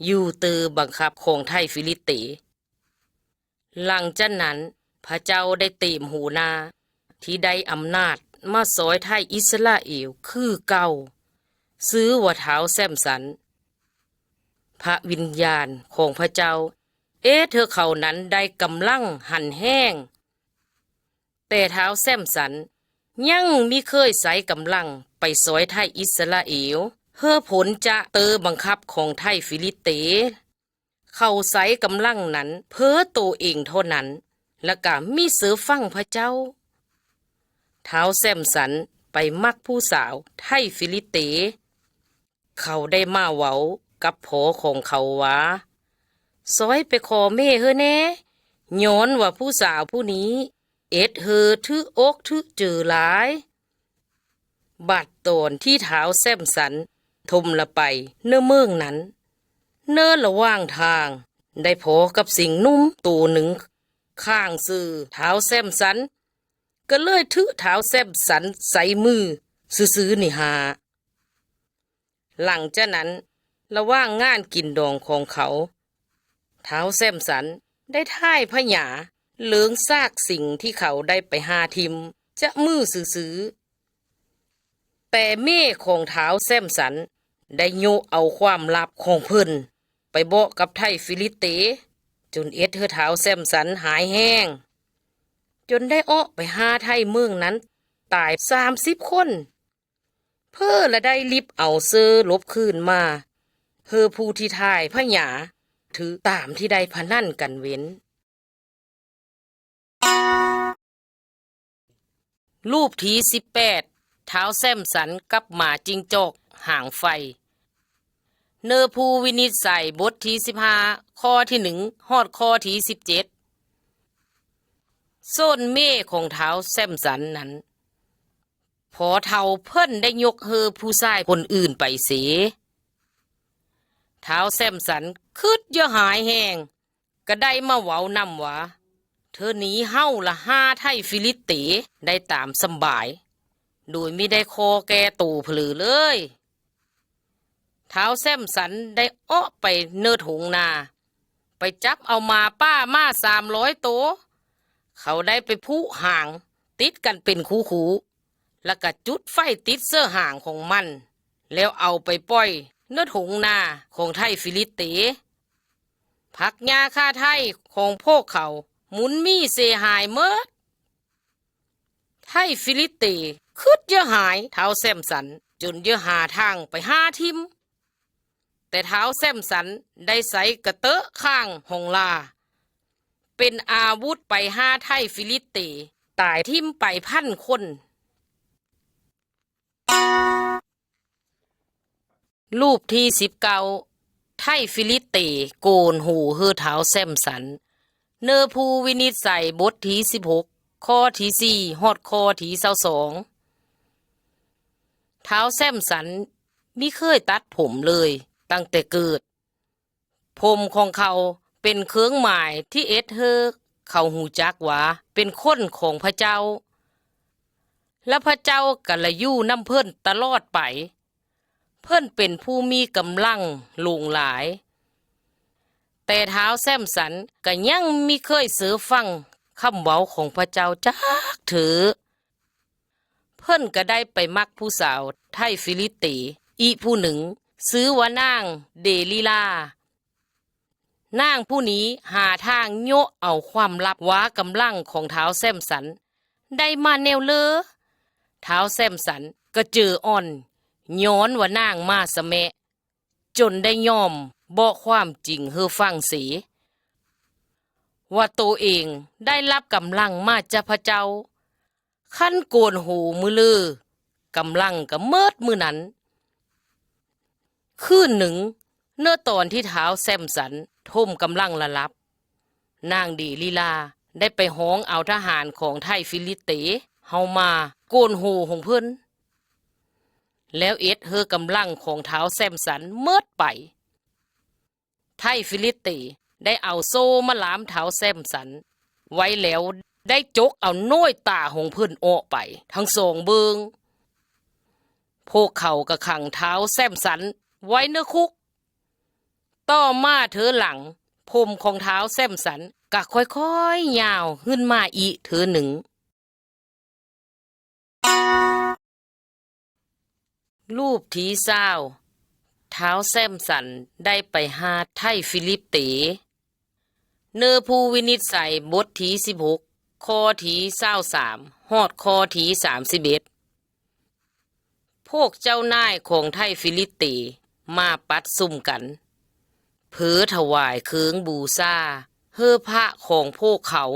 ຢູ່ເຕີບັງຄັບຂອງໄຖ່ຟີລິດເຕ. ຫຼັງຈາກນັ້ນພະເຈົ້າໄດ້ເຕມຫົວໜ້າທີ່ໄດ້ອຳນາດມາຊ່ອຍໄຖ່ອິດສະຣາເອວຄືເກົ່າ, ຊື່ວ່າທ້າວແຊມສັນ. ພະວິນຍານຂອງພະເຈົ້າເຮັດໃຫ້ເຂົານັ້ນໄດ້ກຳລັງຫັນແຮງ. ແຕ່ທ້າວແຊມສັນຍັງມີເຄີຍໃຊ້ກຳລັງໄປຊ່ອຍໄຖ່ອິດສະຣາເອວ ເຮີພົ້ນຈາກເຕີບັງຄັບຂອງໄຖ່ຟີລິດເຕ. ເຂົາໃຊ້ກຳລັງນັ້ນເພື່ອໂຕເອງເທົ່ານັ້ນ ແລະກະມີເຊີຟັງພະເຈົ້າ. ທ້າວແຊມສັນໄປມັກຜູ້ສາວໄຖ່ຟີລິດເຕ. ເຂົາໄດ້ມາເວົ້າກັບພໍ່ຂອງເຂົາວ່າ, ຊ່ອຍໄປຂໍແມ່ເຮີແດ່, ຍ້ອນວ່າຜູ້ສາວຜູ້ນີ້ເຮັດໃຫ້ຖືກອົກຖືກເຈີຫຼາຍ. ບັດຕອນທີ່ທ້າວແຊມສັນຖົມລະໄປເນີເມືອງນັ້ນ, ເນີລະຫວ່າງທາງໄດ້ພໍ້ກັບສິງໜຸ່ມໂຕໜຶ່ງຄ້າງຊື່ທ້າວແຊມສັນ, ກໍເລີຍຖືກທ້າວແຊມສັນໃສ່ມືຊື່ໆນີ້ຫາ. ຫຼັງຈາກນັ້ນ, ລະຫວ່າງງານກິນດອງຂອງເຂົາ, ທ້າວແຊມສັນໄດ້ຖ່າຍພະຍາເລື່ອງຊາກສິງທີ່ເຂົາໄດ້ໄປຫາຖິ້ມຈາກມືຊື່ໆ. ແຕ່ແມ່ຂອງທ້າວແຊມສັນໄດ້ໂຍະເອົາຄວາມລັບຂອງເພິ່ນໄປບອກກັບໄທຟີລິດເຕ, ຈົນເຮັດໃຫ້ທ້າວແຊມສັນຫາຍແຮງ, ຈົນໄດ້ອອກໄປຫາໄທເມືອງນັ້ນຕາຍສາມສິບຄົນ. ເພິ່ນລະໄດ້ລິບເອົາເສື້ອຫຼົບຄືນມາ ເພື່ອຜູ້ທີ່ຖ່າຍພະຍາຖືກຕາມທີ່ໄດ້ພະນັນກັນເວັນ. ຮູບທີສິບແປດ ທ້າວແຊມສັນກັບໝາຈິ້ງຈອກຫາງໄຟ. ເນີຜູ້ວິນິດໄສ ບົດທີສິບຫ້າ ຂໍ້ທີໜຶ່ງ ຮອດຂໍ້ທີສິບເຈັດ. ສ່ວນແມ່ຂອງທ້າວແຊມສັນນັ້ນ ພໍເຖົ້າເພິ່ນໄດ້ຍົກໃຫ້ຜູ້ຊາຍຄົນອື່ນໄປເສ. ທ້າວແຊມສັນຄຶດຢາກຫາຍແຮງ, ກໍໄດ້ມາເວົ້ານຳວ່າ, ເທື່ອນີ້ເຮົາລະຫາໄທຟີລິດເຕໄດ້ຕາມສະບາຍ, ໂດຍມິໄດ້ຂໍແກ່ໂຕເຜີເລີຍ. ທ້າວແຊມສັນໄດ້ອອກໄປເນີທົ່ງນາ, ໄປຈັບເອົາໝາປ່າມາສາມຮ້ອຍໂຕ. ເຂົາໄດ້ໄປຜູກຫາງຕິດກັນເປັນຄູ່ໆ, ລະກະຈຸດໄຟຕິດເສື້ອຫາງຂອງມັນ, ແລ້ວເອົາໄປປ່ອຍເນີທົ່ງນາຂອງໄທຟີລິດເຕ. ຜັກຫຍ້າຄາໄຮ່ຂອງພວກເຂົາໝຸນໝີ່ເສຍຫາຍໝົດ. ໄທຟີລິດເຕຄຶດຢາກຫາຍທ້າວແຊມສັນ, ຈົນຢາກຫາທາງໄປຫາຖິ້ມ. ແຕ່ທ້າວແຊມສັນໄດ້ໃຊ້ກະເຕີະຂ້າງຫົງລາ ເປັນອາວຸດໄປຫາໄທຟີລິດເຕ, ຕາຍຖິ້ມໄປພັນຄົນ. ຮູບທີສິບເກົ້າ ໄທຟີລິດເຕໂກນຫູເຮີທ້າວແຊມສັນ. ເນີຜູ້ວິນິດໄສ ບົດທີສິບຫົກ ຂໍ້ທີສີ່ ຮອດຂໍ້ທີຊາວສອງ. ທ້າວແຊມສັນມິເຄີຍຕັດຜົມເລີຍຕັ້ງແຕ່ເກີດ. ຜົມຂອງເຂົາເປັນເຄື່ອງໝາຍທີ່ເຮັດໃຫ້ເຂົາຮູ້ຈັກວ່າເປັນຄົນຂອງພະເຈົ້າ, ແລະ ພະເຈົ້າກໍລະຢູ່ນຳເພິ່ນຕະຫຼອດໄປ. ເພິ່ນເປັນຜູ້ມີກຳລັງຫຼວງຫຼາຍ, ແຕ່ທ້າວແຊມສັນກໍຍັງມິເຄີຍເຊື່ອຟັງຄຳເວົ້າຂອງພະເຈົ້າຈັກເທື່ອ. ເພິ່ນກໍໄດ້ໄປມັກຜູ້ສາວໄທຟີລິດເຕອີກຜູ້ໜຶ່ງ, ຊື່ວ່ານາງເດລີລາ. ນາງຜູ້ນີ້ຫາທາງໂຍະເອົາຄວາມລັບວ່າກຳລັງຂອງທ້າວແຊມສັນໄດ້ມາແນວເລີ. ທ້າວແຊມສັນກະເຈີອ່ອນ ຍ້ອນວ່ານາງມາສະແມະ, ຈົນໄດ້ຍອມບອກຄວາມຈິງໃຫ້ຟັງເສ ວ່າໂຕເອງໄດ້ຮັບກຳລັງມາຈາກພະເຈົ້າ. ຄັນໂກນຫູມື້ເລີ, ກຳລັງກໍໝົດມື້ນັ້ນ. ຄືນໜຶ່ງ, ເນາະຕອນທີ່ທ້າວແຊມສັນຖົມກຳລັງລະຫຼັບ, ນາງເດລີລາໄດ້ໄປຮ້ອງເອົາທະຫານຂອງໄທຟີລິດເຕເຮົາມາໂກນຫູຂອງເພິ່ນ, ແລ້ວເຮັດໃຫ້ກຳລັງຂອງທ້າວແຊມສັນໝົດໄປ. ໄທຟີລິດເຕໄດ້ເອົາໂສ້ມາລ່າມທ້າວແຊມສັນໄວ້ແລ້ວ ໄດ້ຈົກເອົານ້ອຍຕາຂອງເພິ່ນອອກໄປທັງສອງເບິ່ງ. ພວກເຂົາກໍຂັງທ້າວແຊມສັນໄວ້ໃນຄຸກ. ຕໍ່ມາເທີຫຼັງ, ຜົມຂອງທ້າວແຊມສັນກໍຄ່ອຍໆຍາວຂຶ້ນມາອີກເທີໜຶ່ງ. ຮູບທີຊາວ ທ້າວແຊມສັນໄດ້ໄປຫາໄທຟີລິບເຕ. ເນີຜູ້ວິນິດໄສ ບົດທີສິບຫົກ ຂໍ້ທີຊາວສາມ ຮອດຂໍ້ທີສາມສິບເອັດ. ພວກເຈົ້ານາຍຂອງໄທຟີລິບເຕມາປະຊຸມກັນ ເພື່ອຖວາຍເຄື່ອງບູຊາໃຫ້ພະຂອງພວກເຂົາ.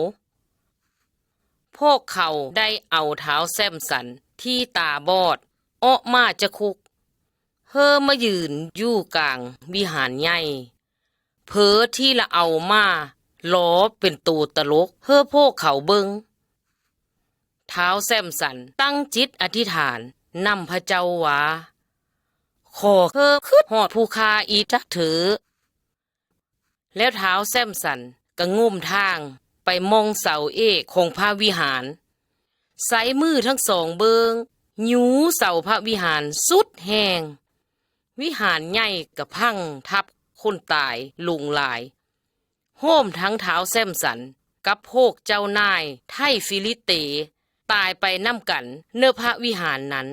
ພວກເຂົາໄດ້ເອົາທ້າວແຊມສັນທີ່ຕາບອດອອກມາຈາກຄຸກ ເພື່ອມາຢືນຢູ່ກາງວິຫານໃຫຍ່ ເພື່ອທີ່ລະເອົາມາ ຫຼໍເປັນໂຕຕະຫຼົກໃຫ້ພວກເຂົາເບິ່ງ. ທ້າວແຊມສັນຕັ້ງຈິດອະທິຖານນຳພະເຈົ້າວ່າ, ຂໍເທີຄິດຮອດຜູ້ຂ້າອີກຈັກເທີ. ແລ້ວທ້າວແຊມສັນກໍງົມທາງໄປໝ່ອງເສົາເອກຂອງພະວິຫານ, ໃຊ້ມືທັງສອງເບິ່ງ, ຍູ້ເສົາພະວິຫານສຸດແຮງ. ວິຫານໃຫຍ່ກໍພັງທັບຄົນຕາຍລົງຫຼາຍ, ໂຮມທັງທ້າວແຊມສັນກັບພວກເຈົ້ານາຍໄທຟີລິດເຕຕາຍໄປນຳກັນໃນພະວິຫານນັ້ນ.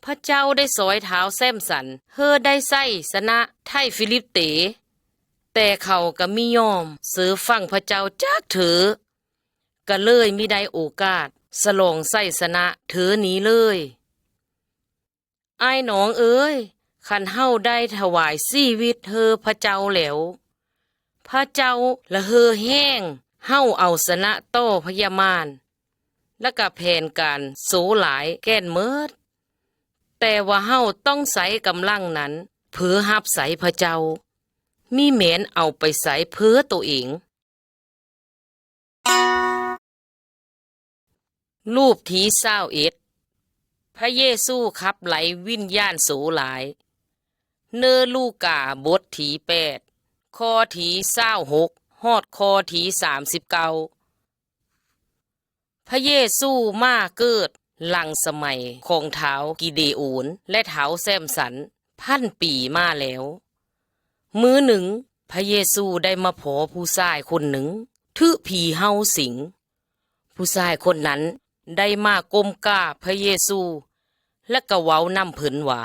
ພະເຈົ້າໄດ້ຊ່ອຍທ້າວແຊມສັນໃຫ້ໄດ້ໄຊຊະນະໄທຟີລິດເຕ, ແຕ່ເຂົາກໍບໍ່ຍອມເຊື່ອຟັງພະເຈົ້າຈັກເທື່ອ, ກໍເລີຍບໍ່ໄດ້ໂອກາດສະຫຼອງໄຊຊະນະເທື່ອນີ້ເລີຍ. ອ້າຍນ້ອງເອີຍ, ຄັນເຮົາໄດ້ຖວາຍຊີວິດໃຫ້ພະເຈົ້າແລ້ວ, ພະເຈົ້າລະເຮີແຮງເຮົາເອົາຊະນະຕໍ່ພະຍາມານ ແລະກະແຜນການໂສຫຼາຍແກ່ນເໝິດ. ແຕ່ວ່າເຮົາຕ້ອງໃຊ້ກຳລັງນັ້ນເພື່ອຮັບໃຊ້ພະເຈົ້າ, ມິແມ່ນເອົາໄປໃຊ້ເພື່ອໂຕເອງ. ຮູບທີຊາວເອັດ ພະເຢຊູຂັບໄລ່ວິນຍານໂສຫຼາຍ. ເນີລູກາບົດທີແປດ ຂໍ້ທີຊາວຫົກ ຮອດຂໍ້ທີສາມສິບເກົ້າ. ພະເຢຊູມາເກີດຫຼັງສະໄໝຂອງທ້າວກິເດໂອນ ແລະ ທ້າວແຊມສັນພັນປີມາແລ້ວ. ມື້ໜຶ່ງ, ພະເຢຊູໄດ້ມາພໍ້ຜູ້ຊາຍຄົນໜຶ່ງຖືກຜີເຫົ່າສິງ. ຜູ້ຊາຍຄົນນັ້ນໄດ້ມາກົ້ມກາບພະເຢຊູ ແລະ ກໍເວົ້ານຳເພິ່ນວ່າ,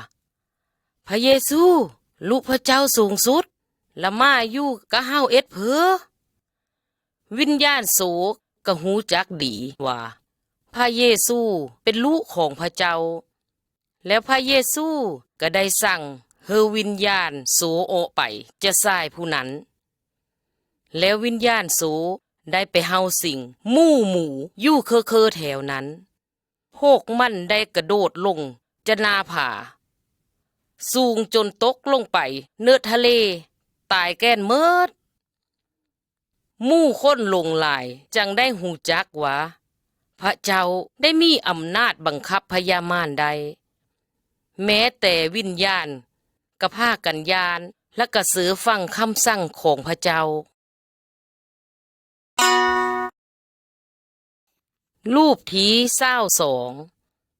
ພະເຢຊູ, ລູກພະເຈົ້າສູງສຸດ, ລະມາຢູ່ກັບເຮົາເອັດເພີ. ວິນຍານໂສກໍຮູ້ຈັກດີວ່າພະເຢຊູເປັນລູກຂອງພະເຈົ້າ, ແລ້ວພະເຢຊູກໍໄດ້ສັ່ງໃຫ້ວິນຍານໂສອອກໄປຈາກຊາຍຜູ້ນັ້ນ. ແລ້ວວິນຍານໂສໄດ້ໄປເຫົ່າສິງໝູ່ໝູຢູ່ເຄີໆແຖວນັ້ນ. ພວກມັນໄດ້ກະໂດດລົງຈາກໜ້າຜາສູງຈົນຕົກລົງໄປເນີທະເລ, ຕາຍແກ່ນເໝິດ. ໝູ່ຄົນຫຼວງຫຼາຍຈັ່ງໄດ້ຮູ້ຈັກວ່າ ພະເຈົ້າໄດ້ມີອຳນາດບັງຄັບພະຍາມານໄດ້, ແມ້ແຕ່ວິນຍານກໍພາກັນຢ້ານ ແລະ ກໍເຊື່ອຟັງຄຳສັ່ງຂອງພະເຈົ້າ. ຮູບທີຊາວສອງ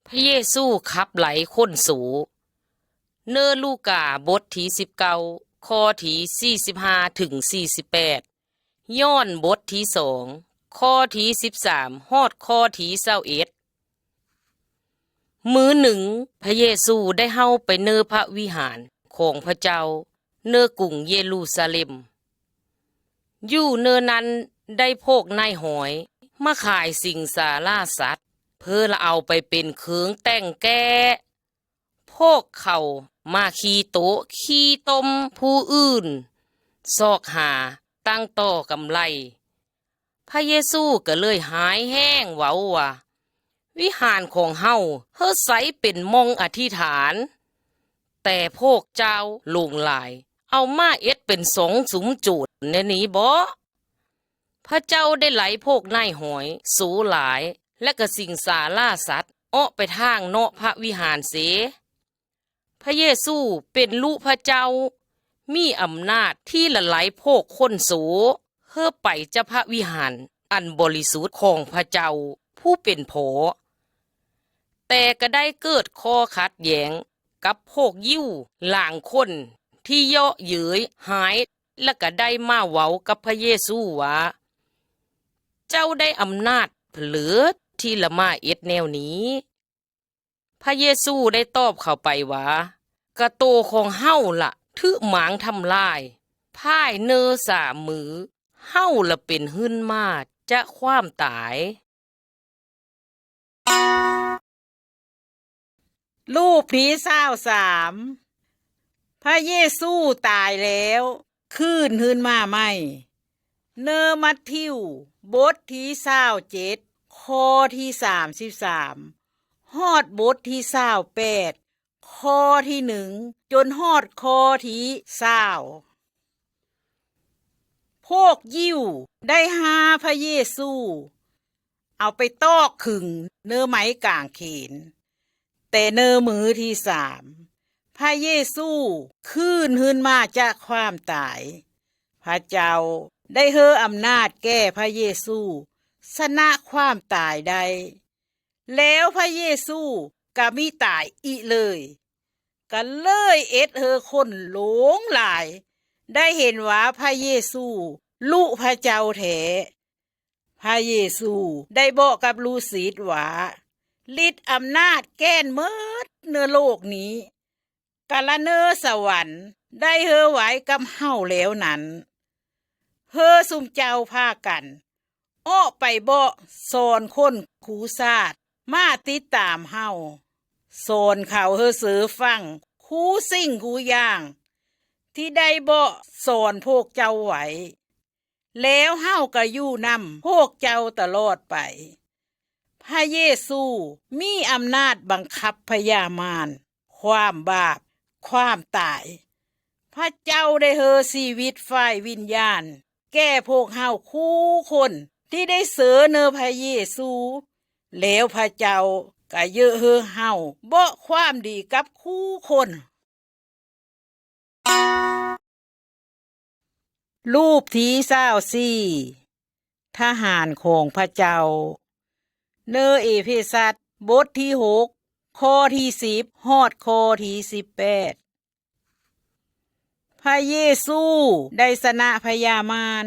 ພະເຢຊູຂັບໄລ່ຄົນໂສ. ເນີລູກາບົດທີສິບເກົ້າ ຂໍ້ທີສີ່ສິບຫ້າເຖິງສີ່ສິບແປດ, ຍອນບົດທີສອງ ຂໍ້ທີສິບສາມ ຮອດຂໍ້ທີຊາວເອັດ. ມື້ໜຶ່ງ, ພະເຢຊູໄດ້ເຂົ້າໄປເນີພະວິຫານຂອງພະເຈົ້າ ເນີກຸງເຢຣູຊາເລັມ. ຢູ່ເນີນັ້ນໄດ້ພວກນາຍຮ້ອຍມາຂາຍສິງສາລາສັດ ເພື່ອລະເອົາໄປເປັນເຄື່ອງແຕ່ງແກ້. ພວກເຂົາມາຂີ້ໂຕະຂີ້ຕົມຜູ້ອື່ນ, ຊອກຫາຕັ້ງຕໍ່ກຳໄລ. ພະເຢຊູກໍເລີຍຮ້າຍແຮງເວົ້າວ່າ, ວິຫານຂອງເຮົາເຮັດໃຊ້ເປັນໝ່ອງອະທິຖານ, ແຕ່ພວກເຈົ້າຫຼວງຫຼາຍເອົາມາເຮັດເປັນຊ່ອງຊຸມໂຈນແນວນີ້ບໍ? ພະເຈົ້າໄດ້ໄລ່ພວກນາຍຮ້ອຍໂສຫຼາຍ ແລະ ກະສິງສາລາສັດອອກໄປທາງນອກພະວິຫານເສ. ພະເຢຊູເປັນລູກພະເຈົ້າ, ມີອຳນາດທີ່ລະໄລ່ພວກຄົນໂສເຮີໄປຈາກພະວິຫານອັນບໍລິສຸດຂອງພະເຈົ້າຜູ້ເປັນພໍ່. ແຕ່ກະໄດ້ເກີດຂໍ້ຂັດແຍ່ງກັບພວກຢິວລາງຄົນທີ່ເຍາະເຍີ້ຍຮ້າຍ ແລະ ກະໄດ້ມາເວົ້າກັບພະເຢຊູວ່າ, ເຈົ້າໄດ້ອຳນາດເພີເລີດທີ່ລະມາເຮັດແນວນີ້? ພະເຢຊູໄດ້ຕອບເຂົາໄປວ່າ, ກະໂຕຂອງເຮົາລະຖືກມານທຳລາຍ, ພາຍເນີສາມມື້ເຮົາລະເປັນຂຶ້ນມາຈາກຄວາມຕາຍ. ຮູບທີຊາວສາມ ພະເຢຊູຕາຍແລ້ວ ຄືນຄືນມາໃໝ່. ເນີມັດທິວ ບົດທີຊາວເຈັດ ຂໍ້ທີສາມສິບສາມ ຮອດບົດທີຊາວແປດ ຂໍ້ທີໜຶ່ງ ຈົນຮອດຂໍ້ທີຊາວ. ພ ພວກຢິວໄດ້ຫາພະເຢຊູ ເອົາໄປຕອກຂຶງເນີໄມ້ກາງເຂນ. ແຕ່ເນີມື້ທີສາມ ພະເຢຊູຄືນຄືນມາຈາກຄວາມຕາຍ. ພະເຈົ້າໄດ້ເຮີອຳນາດແກ່ພະເຢຊູ ຊະນະຄວາມຕາຍໄດ້ ແລ້ວພະເຢຊູກະມີຕາຍອີກເລີຍ. ກະເລີຍເຮັດເຮີຄົນຫຼວງຫຼາຍໄດ້ເຫັນວ່າພະເຢຊູລຸພະເຈົ້າແທ້. ພະເຢຊູໄດ້ບອກກັບລູກສິດວ່າ ລິດອຳນາດແກ່ນໝົດເນີໂລກນີ້ ກາລະເນີສະຫວັນໄດ້ເຮີໄວ້ກັບເຮົາແລ້ວນັ້ນ. ເຮີຊຸມເຈົ້າພາກັນອອກໄປບອກສອນຄົນຄູຊາດມາຕິດຕາມເຮົາ. ສອນເຂົາເຮີເຊີຟັງຄູສິ່ງຄູຢ່າງທີ່ໄດ້ບອກສອນພວກເຈົ້າໄວ້. ແລ້ວເຮົາກະຢູ່ນຳພວກເຈົ້າຕະຫຼອດໄປ. ພະເຢຊູມີອຳນາດບັງຄັບພະຍາມານ, ຄວາມບາບ, ຄວາມຕາຍ. ພະເຈົ້າໄດ້ເຮີຊີວິດຝ່າຍວິນຍານແກ່ພວກເຮົາຄູ່ຄົນທີ່ໄດ້ເຊີເນີພະເຢຊູ, ແລ້ວພະເຈົ້າກະເຢີເຮີເຮົາເບາະຄວາມດີກັບຄູ່ຄົນ. ຮູບທີຊາວສີ່ ທະຫານຂອງພະເຈົ້າ ເນີເອເຟຊັດ ບົດທີຫົກ ຂໍ້ທີສິບ ຮອດຂໍ້ທີສິບແປດ. ພະເຢຊູໄດ້ຊະນະພະຍາມານ.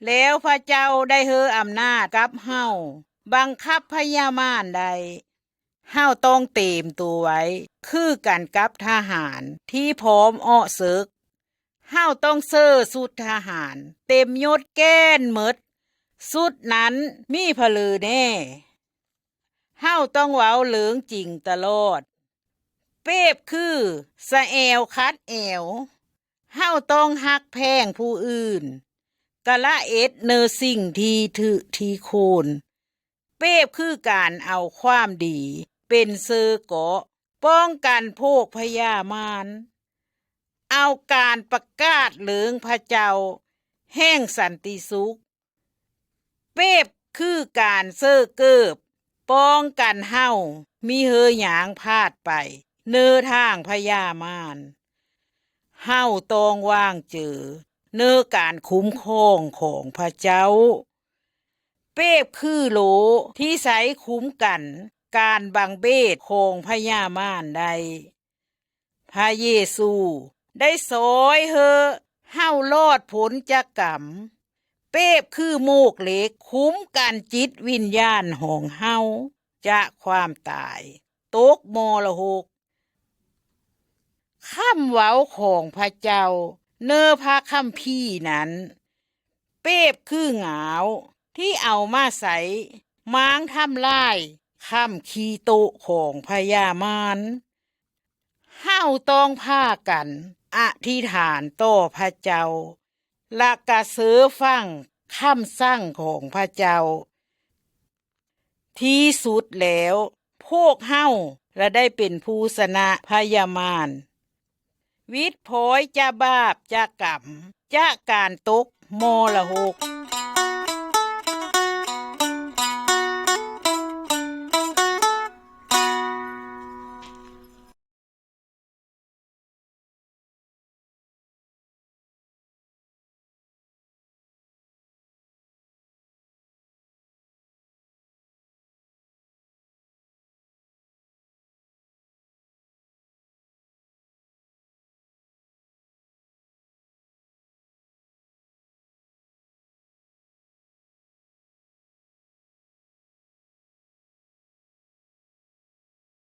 ແລ້ວພະເຈົ້າໄດ້ເຮີອຳນາດກັບເຮົາ, ບັງຄັບພະຍາມານໄດ້. ເຮົາຕ້ອງເຕັມໂຕໄວ້ ຄືກັນກັບທະຫານທີ່ພ້ອມອອກເສິກ. ເຮົາຕ້ອງເສີຊຸດທະຫານເຕັມຍົດແກ່ນໝົດ. ຊຸດນັ້ນມີຜະເລີແນ່? ເຮົາຕ້ອງເວົ້າເລື່ອງຈິງຕະຫຼອດ. ປຽບຄືສະແອວຂັດແອວ, ເຮົາຕ້ອງຮັກແພງຜູ້ອື່ນ, ກະລະເອັດເນີສິ່ງທີ່ຖືກທີ່ຄວນ. ປຽບຄືການເອົາຄວາມດີເປັນເຊີເກາະ ປ້ອງກັນພວກພະຍາມານ, ເອົາການປະກາດເລື່ອງພະເຈົ້າແຫ່ງສັນຕິສຸກ. ປຽບຄືການເຊີເກີບ ປ້ອງກັນເຮົາມີເຮີຍ່າງພາດໄປເນີທາງພະຍາມານ. ເຮົາຕ້ອງຫວ່າງເຈີເນີການຄຸ້ມຄອງຂອງພະເຈົ້າ. ປຽບຄືໂລ່ທີ່ໃຊ້ຄຸ້ມກັນການບັງເບດຂອງພະຍາມານໄດ້. ພະເຢຊູໄດ້ຊ່ອຍເຮີເຮົາລອດພົ້ນຈາກກຳ. ປຽບຄືໝວກເຫຼັກຄຸ້ມກັນຈິດວິນຍານຂອງເຮົາຈາກຄວາມຕາຍ, ຕົກມໍລະຫົກ. ຄຳເວົ້າຂອງພະເຈົ້າເນີພະຄຳພີນັ້ນ ປຽບຄືງາວທີ່ເອົາມາໃຊ້ມ້າງທຳລາຍຄຳຂີ້ໂຕະຂອງພະຍາມານ. ເຮົາຕ້ອງພາກັນອະທິຖານຕໍ່ພະເຈົ້າ ລະກະເຊີຟັງຄຳສັ່ງຂອງພະເຈົ້າ. ທີ່ສຸດແລ້ວ, ພວກເຮົາລະໄດ້ເປັນຜູ້ຊະນະພະຍາມານ, ວິດພອຍຈາກບາບຈາກກຳ, ຈາກການຕົກມໍລະຫົກ.